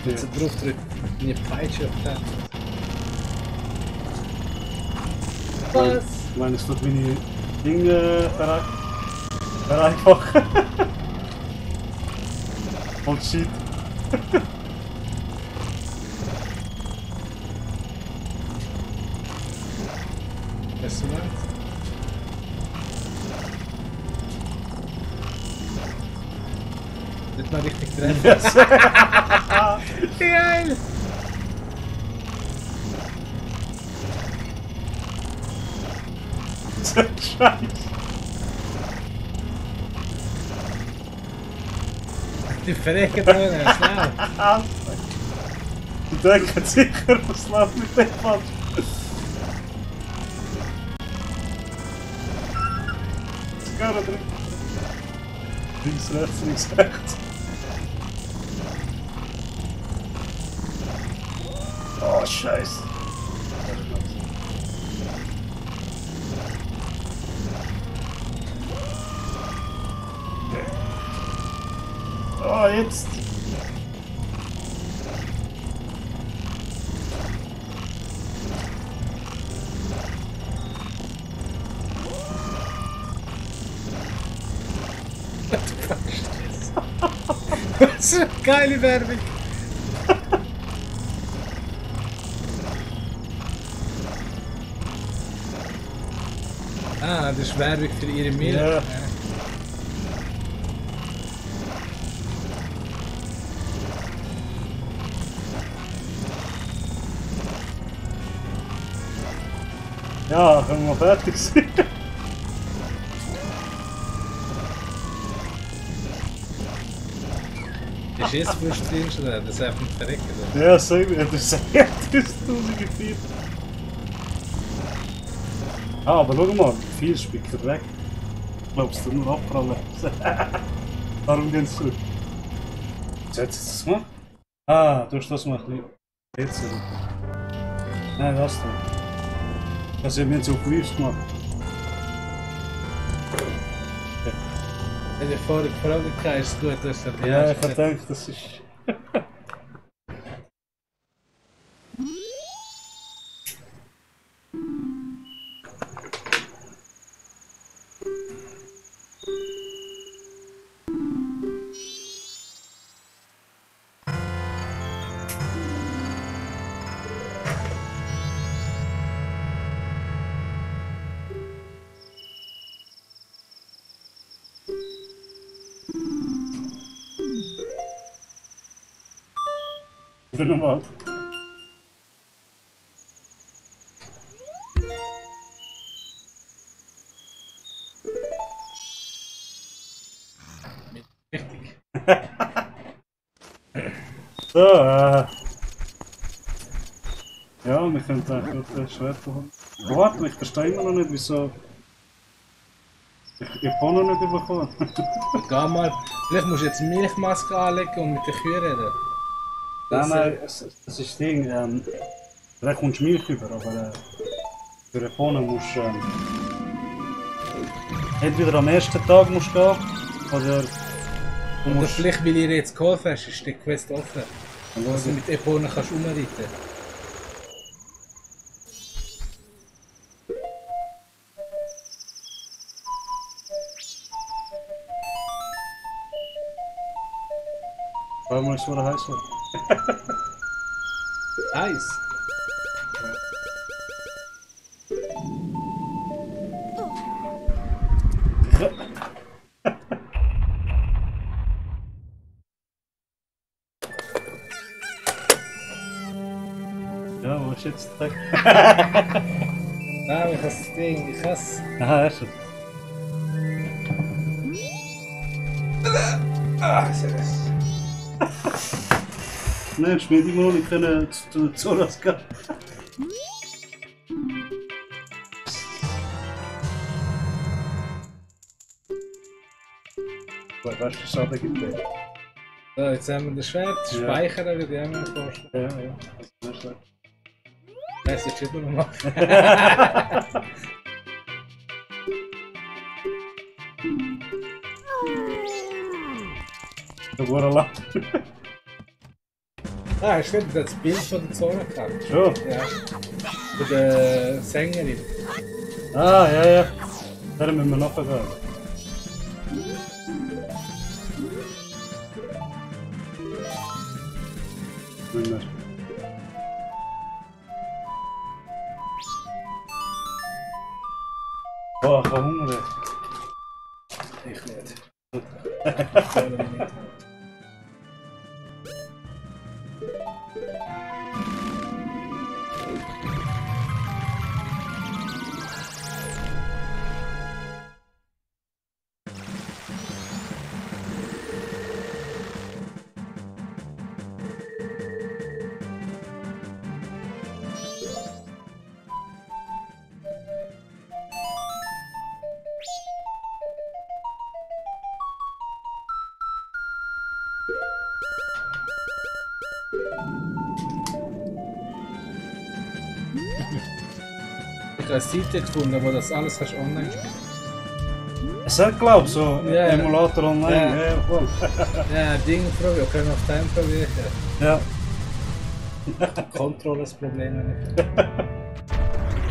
wenn du drauf drückt, eine Peitsche auf den. Was? Ich meine, es tut meine Dinge vereinfachen. Und shit. Was du meinst? Das mal richtig treffen. Yes. Geil! Scheiße. Die verrecken da schnell. Die denken sicher, was läuft mit dem falsch. Zigarre drin. Links, rechts, rechts. Oh, Scheiße. Oh, jetzt. Was für eine geile Werbung! Ah, das ist Werbung für ihre Milch. Ja. Ja, können wir fertig sein. Ist jetzt frustrierend oder? Das ist einfach verrecken. Oder? Ja, so wie das sagt, das ist 1004. Ah, aber schau mal, viel spickt er weg. Glaubst du nur abprallen? Darum gehen sie zurück. Setzt du das mal? Ah, du hast das mal ein bisschen. Nein, das da. Das haben wir jetzt auf Lives gemacht. Wenn ich vorher gefragt habe, ist es gut, dass er Ja, ich habe gedacht, das ist. Ich bin normal. Richtig. So, ja, wir können eigentlich das Schwert bekommen. Warte, ich verstehe immer noch nicht, wieso. Ich habe noch nicht bekommen. Geh mal, vielleicht musst du jetzt Milchmaske anlegen und mit den Kühen reden. Nein, das ist das Ding. Da kommst du Milch über, aber für den Bohnen musst du entweder am ersten Tag musst gehen oder du Oder musst. vielleicht, weil ihr jetzt geholfen hast, ist die Quest offen. Dann Also mit Eponen kannst du umreiten. Schau mal, was er heiß wird. Eis. Ja, wo ist jetzt der Tag? Ah, ich habe das Ding, ich has. Aha, erst. Ah, seriös. Nein, ich will immer noch nicht können zu das gehen. Weißt du, was Schaden gibt? So, jetzt haben wir das Schwert, Ja. speichern würde ich auch mal vorstellen. Ja, ja. Das ist nicht Das ist jetzt nur noch machen. Der wurde lang. Ah, hast du wieder das Bild von der Zone gehabt? Schon? Ja. Von der Sängerin. Ah, ja, ja. Da müssen wir nachgehen. Müssen wir. Boah, ich habe Hunger. Ich nicht. Ich habe eine Seite gefunden, wo das alles kannst online spielen. Es hat, glaube ich, so Ja, ja. Emulator online. Ja. Ja, voll. Ja, Ding probieren, können wir auf Time probieren. Ja. Controllers-Probleme nicht.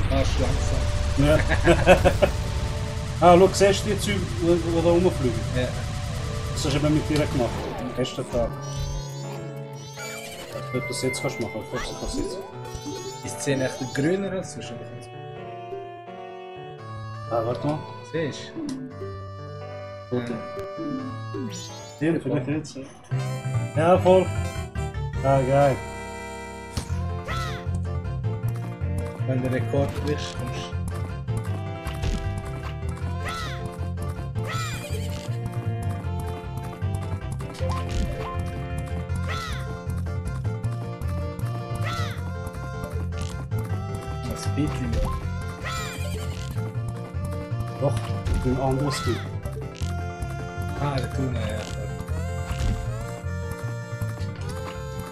Ah, ist langsam. Ja. Ah, schau, siehst du die Züge, die da rumfliegen? Ja. Das hast du eben mit dir gemacht, am ersten Tag. Ob du das jetzt kannst machen, ob du das jetzt. Ist die Szene echt grüner als sonst? Ah, warte mal. Siehst du? Ja. Hier, vielleicht jetzt. Ja, voll. Ah, geil. Wenn du Rekord bist, kommst Hitler nicht. Doch, ich bin ein anderes Typ. Ah, der Tuna, ja.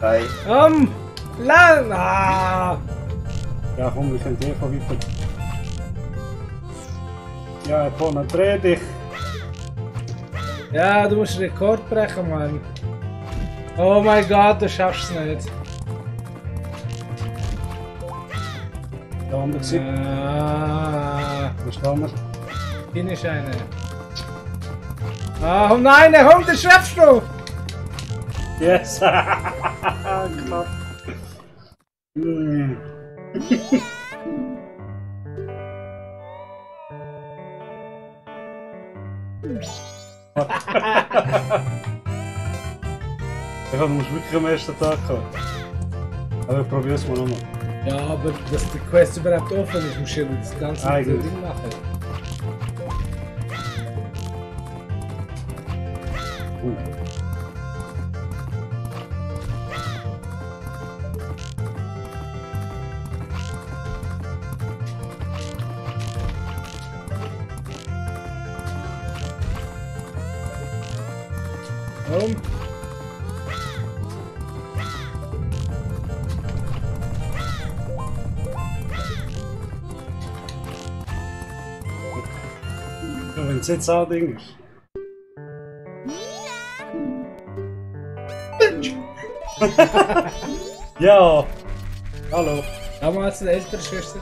Hi. Lang! Ah! Ja, komm, wir können eh von weiter. Ja, komm, dreh dich. Ja, du musst Rekord brechen, Mann. Oh mein Gott, du schaffst es nicht. Der andere Seite. Wo stehen wir? Hier ist eine. Oh nein, der Hund, den schaffst du! Yes! Klar. Mm. Ja, du musst wirklich am ersten Tag haben. Aber probier's mal nochmal. Ja, aber dass die Quest überhaupt offen ist, musst du ja das ganze Eigentlich. Ding machen. Warum? Ja, wenn es jetzt auch ein Ding ist. Ja! Hallo! Damals die ältere Schwester.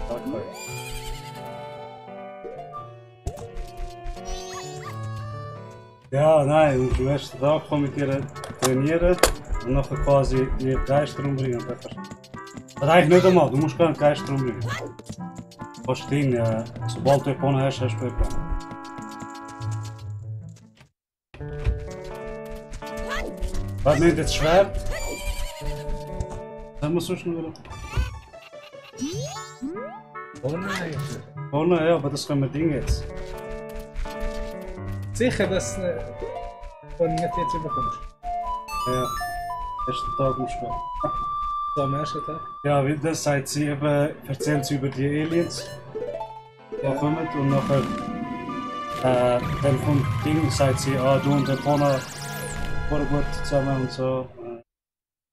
Okay. Ja, nein, und am ersten Tag kann mit ihr trainieren und nachher quasi ihr Geist rumbringen. Das eigentlich nicht einmal, du musst gar nicht Geist rumbringen. Du kannst ihn, sobald du Epona hast, hast du Epona. Was nimmt jetzt Schwert? Das muss sonst noch. Oh nein. Oh nein, ja, aber das können wir Ding jetzt. Sicher, dass du nicht jetzt überkommst. Ja, ersten Tag musst du gehen. So am ersten Tag. Ja, weil das sagt sie eben, erzählt sie über die Aliens, die kommen und nachher dann vom Ding sagt sie, ah, du und der Pona waren gut zusammen und so.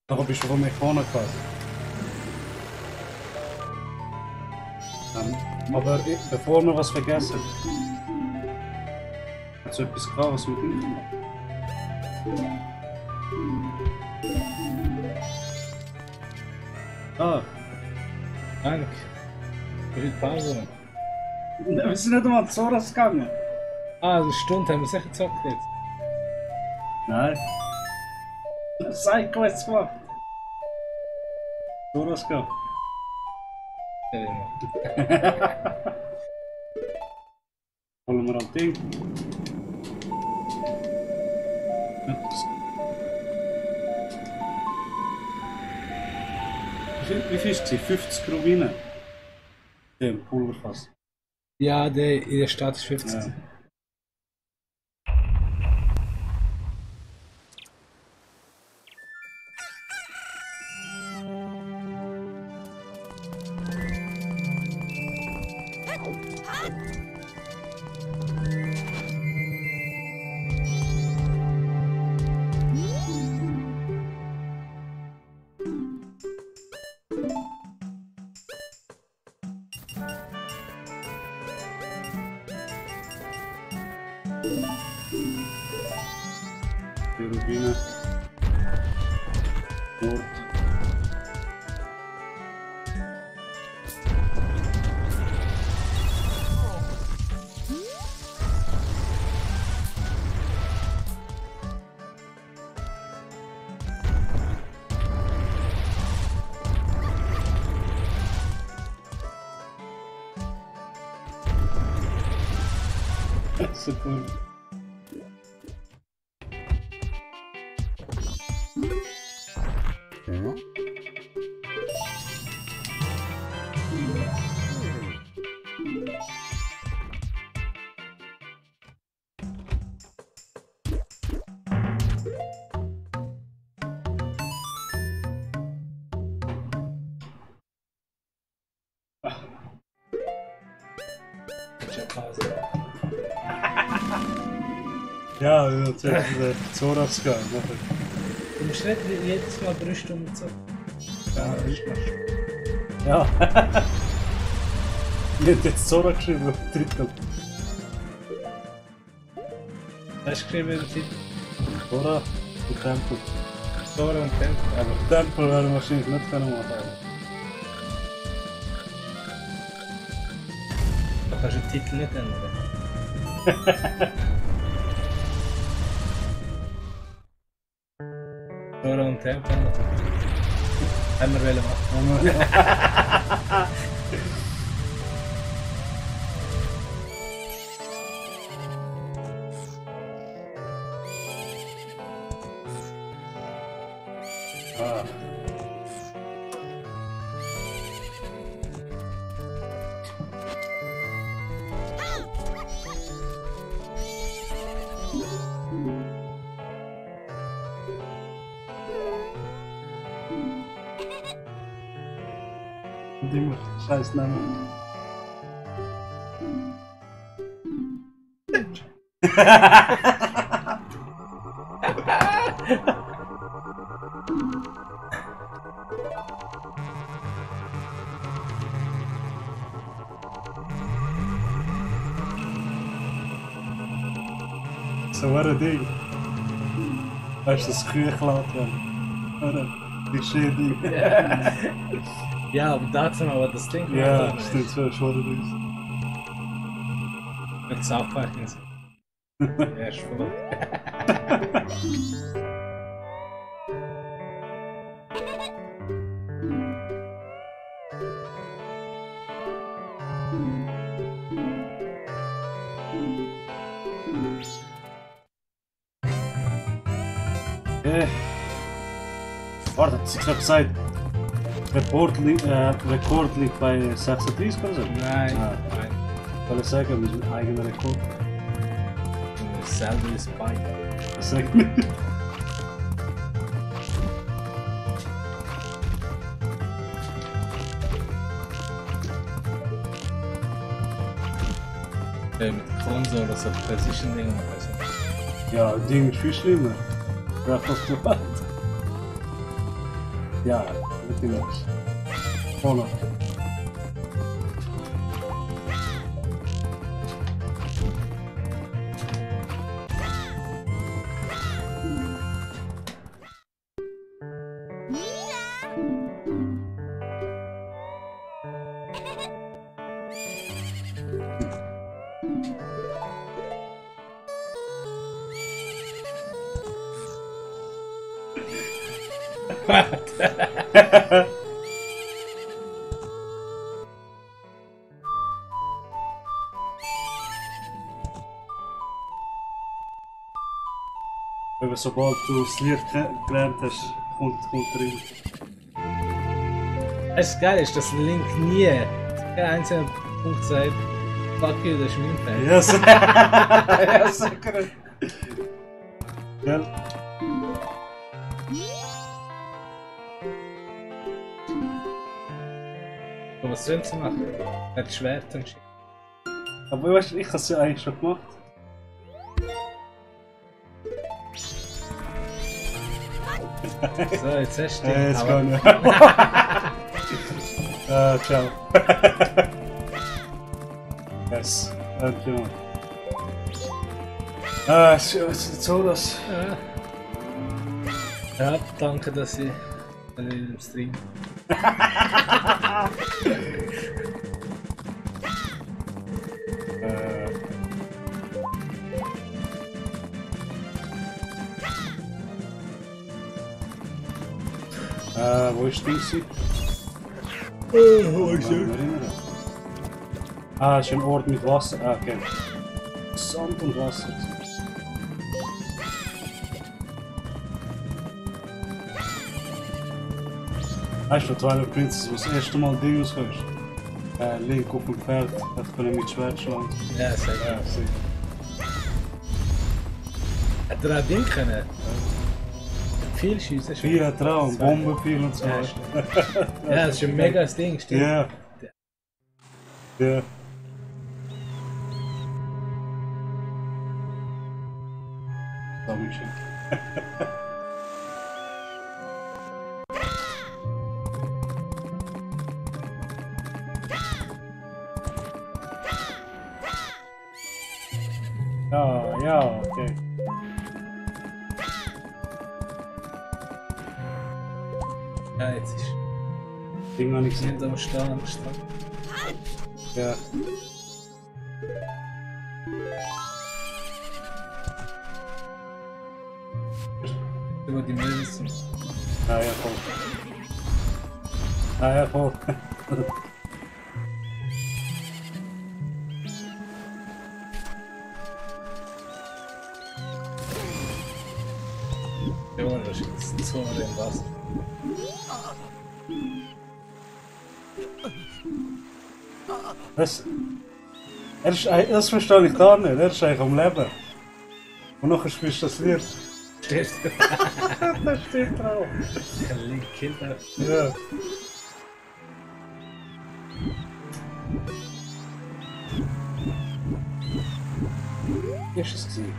Nachher bist du von mir Pona quasi. Aber bevor wir was vergessen, hat so etwas gehabt, was mit ihm gemacht. Ah, Danke. Für die Pause. wir sind nicht einmal zu Zoras gegangen. Ah, eine Stunde haben wir sicher gezockt jetzt. Nein. Sidequests gemacht. Zoras gehen. Ja, immer. Holen wir am Ding. Wie viel ist es? 50 Rubine? Dem Pulverfass. Ja, der in der Stadt ist 50. Ja. Die Rubine. Mord. Super. Also, Ja, jetzt hätte ich Zoras gegangen. du musst nicht jedes Mal 3 Stunden so. Ja, das ist machst Ja. Ich hätte jetzt Zora geschrieben auf dem Titel. Hast du geschrieben im Titel? Zora und Tempel. Zora und Tempel. Aber Tempel werden wir wahrscheinlich nicht können machen. Da kannst du den Titel nicht ändern. Zora und Tempel. Haben wir wollen machen. Ah. Und immer scheiß Namen. So war ein Ding. Weißt du, das Kühe geklaut werden? Oder? Die Schädling. Ja, aber dazu noch, was das Ding Ja, gemacht hat. stimmt, so schon ein Mit South Park in sich. Ja, ist voll. Warte, hat sie gerade gesagt, Rekord liegt bei 36 oder so? Nein, Ah. nein. Soll ich sagen, mit dem eigenen Rekord? Selber ist bei. Das sag ich nicht. Mit Konsole, so Precision-Ding und so. Ja, Ding ist viel schlimmer. Breath of the Wild. Ja, wirklich nicht. Honor. Eben sobald du das Lied gelernt hast, kommt rein. Das geil ist, dass Link nie kein einziger Punkt sagt, fuck you, das ist mein Fan. Ja, so. Ja, sicher. Gell? Aber was sollen sie machen? Er hat Schwert und Shit. Aber weißt du, ich habe es ja eigentlich schon gemacht. So, jetzt hast du Jetzt aber- kann ich. Ciao. Yes, danke. So das. Ja, danke, dass ich im Stream. Wo ist die? Oh, Ich kann mich erinnern. Ah, ist ein Ort mit Wasser. Ah, okay. Sand und Wasser. Weißt du, Twilight Princess, wo das erste Mal Ding rauskommst? Link auf dem Pferd, hat können mit Schwert schlagen. Ja, sehr Ja, gut. sicher. Hat er auch Ding können? Viel schiessen. Viel Traum, Bomben viel und so. Ja, stimmt. Ja, das ist ein mega Ding, stimmt. Ja. Ja. Dankeschön. Ja, okay. Ja, jetzt ist Ding noch nicht nicht gesehen. am Stehen. Ja. Über die Mädels sind. Ah ja, voll. Ah ja, voll. Ja, das ist jetzt so im Wasser. Was? Das verstehe ich gar nicht. Er ist eigentlich am Leben. Und nachher spielst du das Lied. Steht Das steht drauf. ein Link hinter. Ja. Wie ist es gewesen?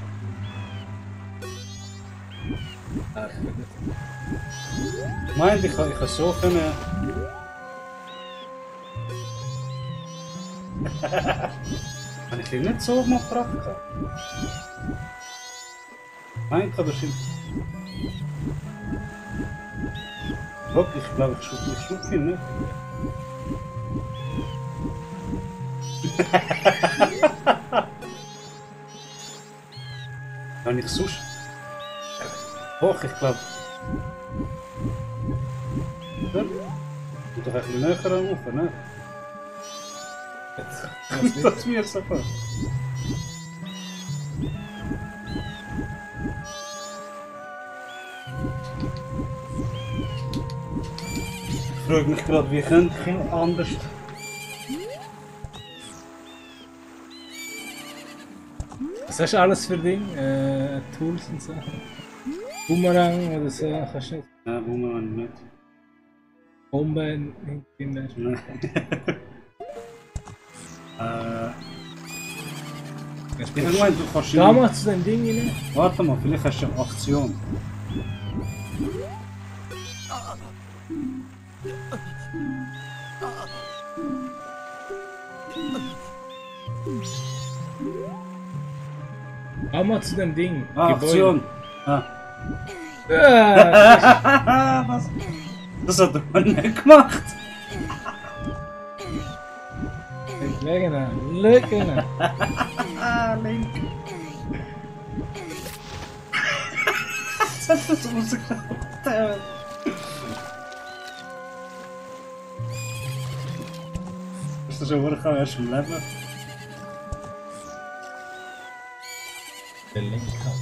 Ah, ich bin nicht. Ich meinte, ich kann so können. Habe ich ihn nicht so mal gebracht? Nein, ich kann das stimmt. Guck, ich glaube, ich schupfe ihn nicht. Kann ich sonst? Doch, ich glaube. Ja. Du doch ein bisschen näher rauf, ne? Das ist mir so gut. Ich frage mich gerade, wie könnte ich ihn anders. Was hast du alles für Ding? Tools und so? Boomerang oder so? Kannst du nicht? Nein, wo man nicht. Bomben hinten der. Nein. Ich meine, du kannst Da ihn. mal zu dem Ding rein. Warte mal, vielleicht hast du eine Aktion. Da mal zu dem Ding. Ah, Aktion! Ah. Ah, Das hat er nicht gemacht! Lügen. Ah, Link! Das hat das rausgebracht! Ist das schon vorgekommen, erst im Leben? Der Link hat.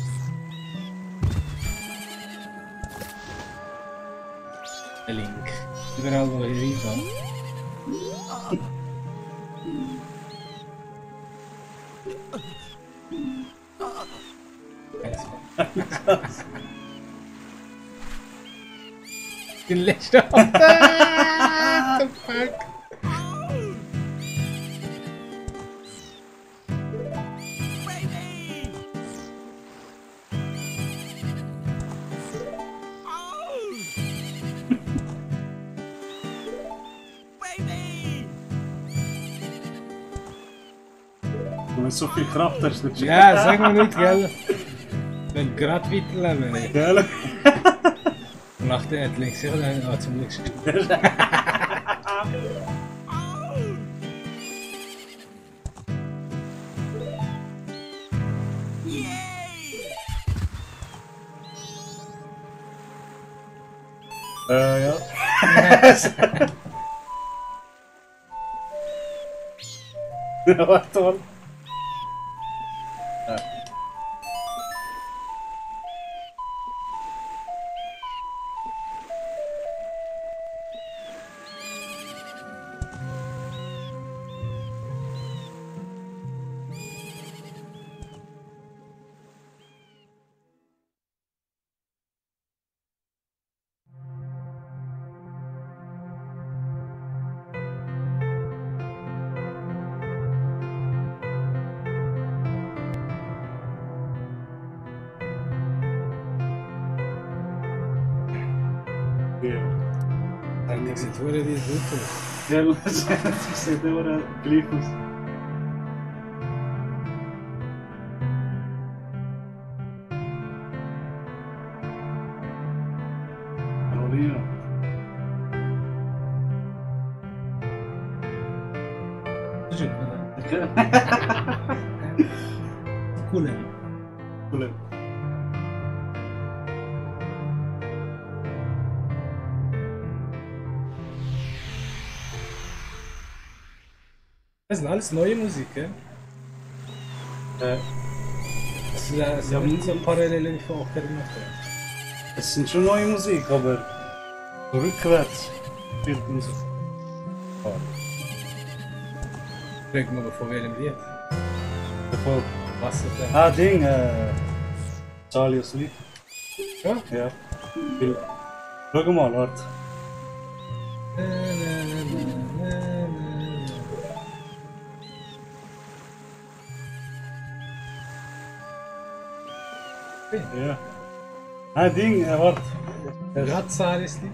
Der Link. Überall wo ich reingehe. Den letzten What the fuck? Wenn du so viel Kraft hast, dann Ja, sag mal nicht, gell? Wenn gerade weiterleben, ey. Gell? Und nach der hat links sicher einen zum nächsten. Ja. Ja, warte mal. Ja. Die sieht wirklich wie gut aus. Ja, das sieht immer gleich aus. Carolina. Das ist gut. Okay. Cool. Cool. Das sind alles neue Musik, gell? Das sind nicht so parallele von Ocarina of Time. Es sind schon neue Musik, aber rückwärts spielt Musik. Frag mal, von welchem Lied? Davon. Was ist denn? Ah, Ding, Zalios Lied. Ja? Ja. Weil, schau mal, warte. Ja. Ah, Ding, warte. Ratzaris Lied?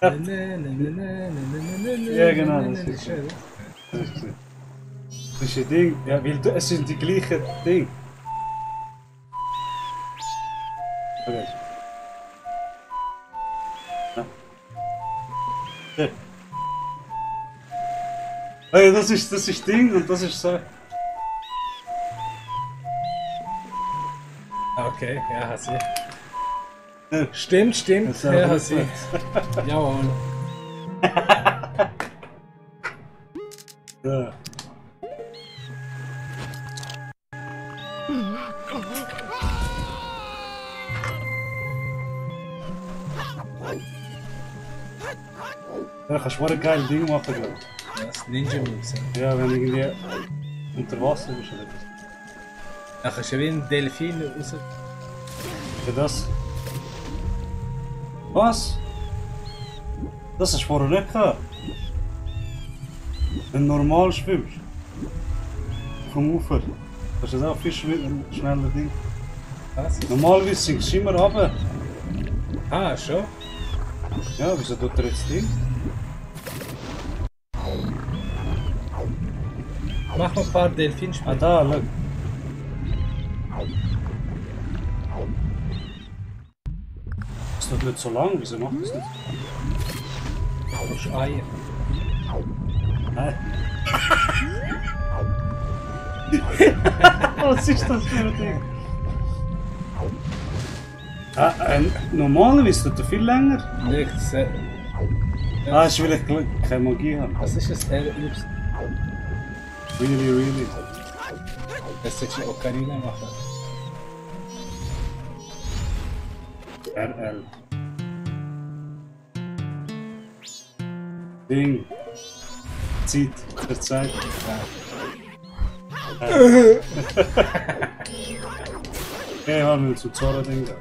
Ja. Ja, genau, das ist schön. Das ist gesehen. Das ist ein Ding, ja, weil es sind die gleichen Dinge. Okay. Ja. Hey, das ist Ding und das ist so. Okay, ja, hast du. Ja. Stimmt, Das ist ja, einfach hast du. Jawohl. Ja. Ja, kannst du mal ein geiles Ding machen, glaube ich. Das Ninja Moves. Ja, wenn irgendwie unter Wasser bist oder etwas. Dann kannst du wie ein Delfin raus. Ja, das. Was? Das hast du vorher nicht gehabt. Wenn du normal schwimmst. Vom Ufer. Das ist auch viel schneller Ding. Was? Normalerweise sinkst du immer runter. Ah, schon? Ja, wieso tut er jetzt Ding? Mach mal ein paar Ah, Delfinspiele. da, schau. Das tut nicht so lang, wieso macht das nicht? Du musst Eier. Nein. Was ist das für ein Ding? Ah, normalerweise tut er viel länger. Nichts. Ah, das ist weil ich keine Magie habe. Was ist das? Really, really. Das sollst du Ocarina machen. RL. Ding. Zeit. Der Zeit. Okay, haben wir zu Zora-Ding da.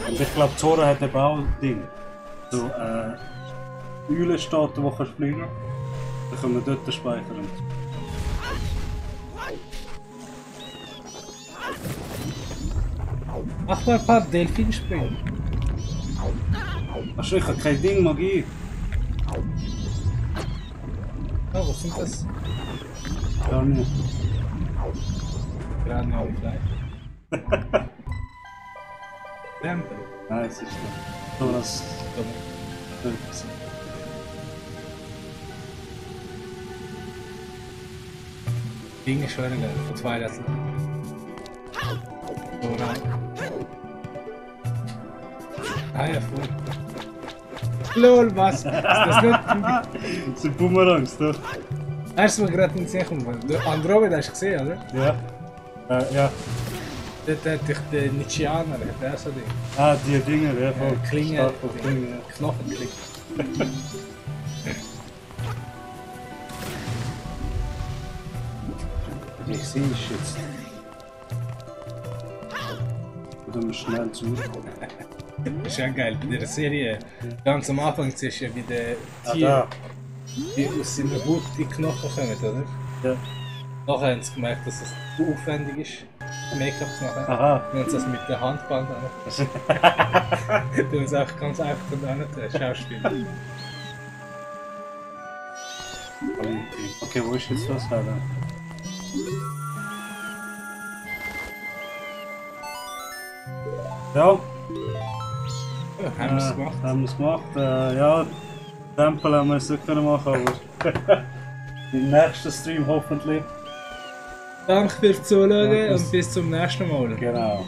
Und ich glaube, Zora hat eben auch ein Ding. So, Eulenstaaten, die kannst fliegen. Dann können wir dort speichern. Mach mal ein paar Delfinspiele. Ach schon, ich habe kein Ding Magie. Oh, was sind das? Gar nicht. Gerade Fleisch. Tempel. Nein, es ist nicht. So, das. Ding ist schon geil. Von zwei Rätseln. So rein. Ah ja, voll. LOL, was? Ist das nicht? Das sind Boomerangs, doch. Hast du mir gerade in den Sinn gekommen? Andromeda hast du gesehen, oder? Ja. Ja. Dort hat dich der Nietzscheaner, der so Ding. Ah, die Dinger, ja, voll. Klinge, Stark von Klinge, ja. Knochenklinge. Ich sehe es jetzt. Oder wir schnell zu. Das ist ja geil, bei der Serie. Ganz am Anfang siehst du ja, wie der Ah, Tier, da. die aus seiner Haut die Knochen kommen, oder? Ja. Nachher haben sie gemerkt, dass es zu aufwendig ist, Make-up zu machen. Aha. Dann haben sie das mit der Handband an. Du hast auch ganz einfach und an Schauspieler. Okay, wo ist jetzt das her? Ja. Ja, haben wir es gemacht. Haben wir es gemacht. Ja, Tempel haben wir es nicht können machen, aber im nächsten Stream hoffentlich. Danke fürs Zuschauen Ja, und bis zum nächsten Mal. Genau.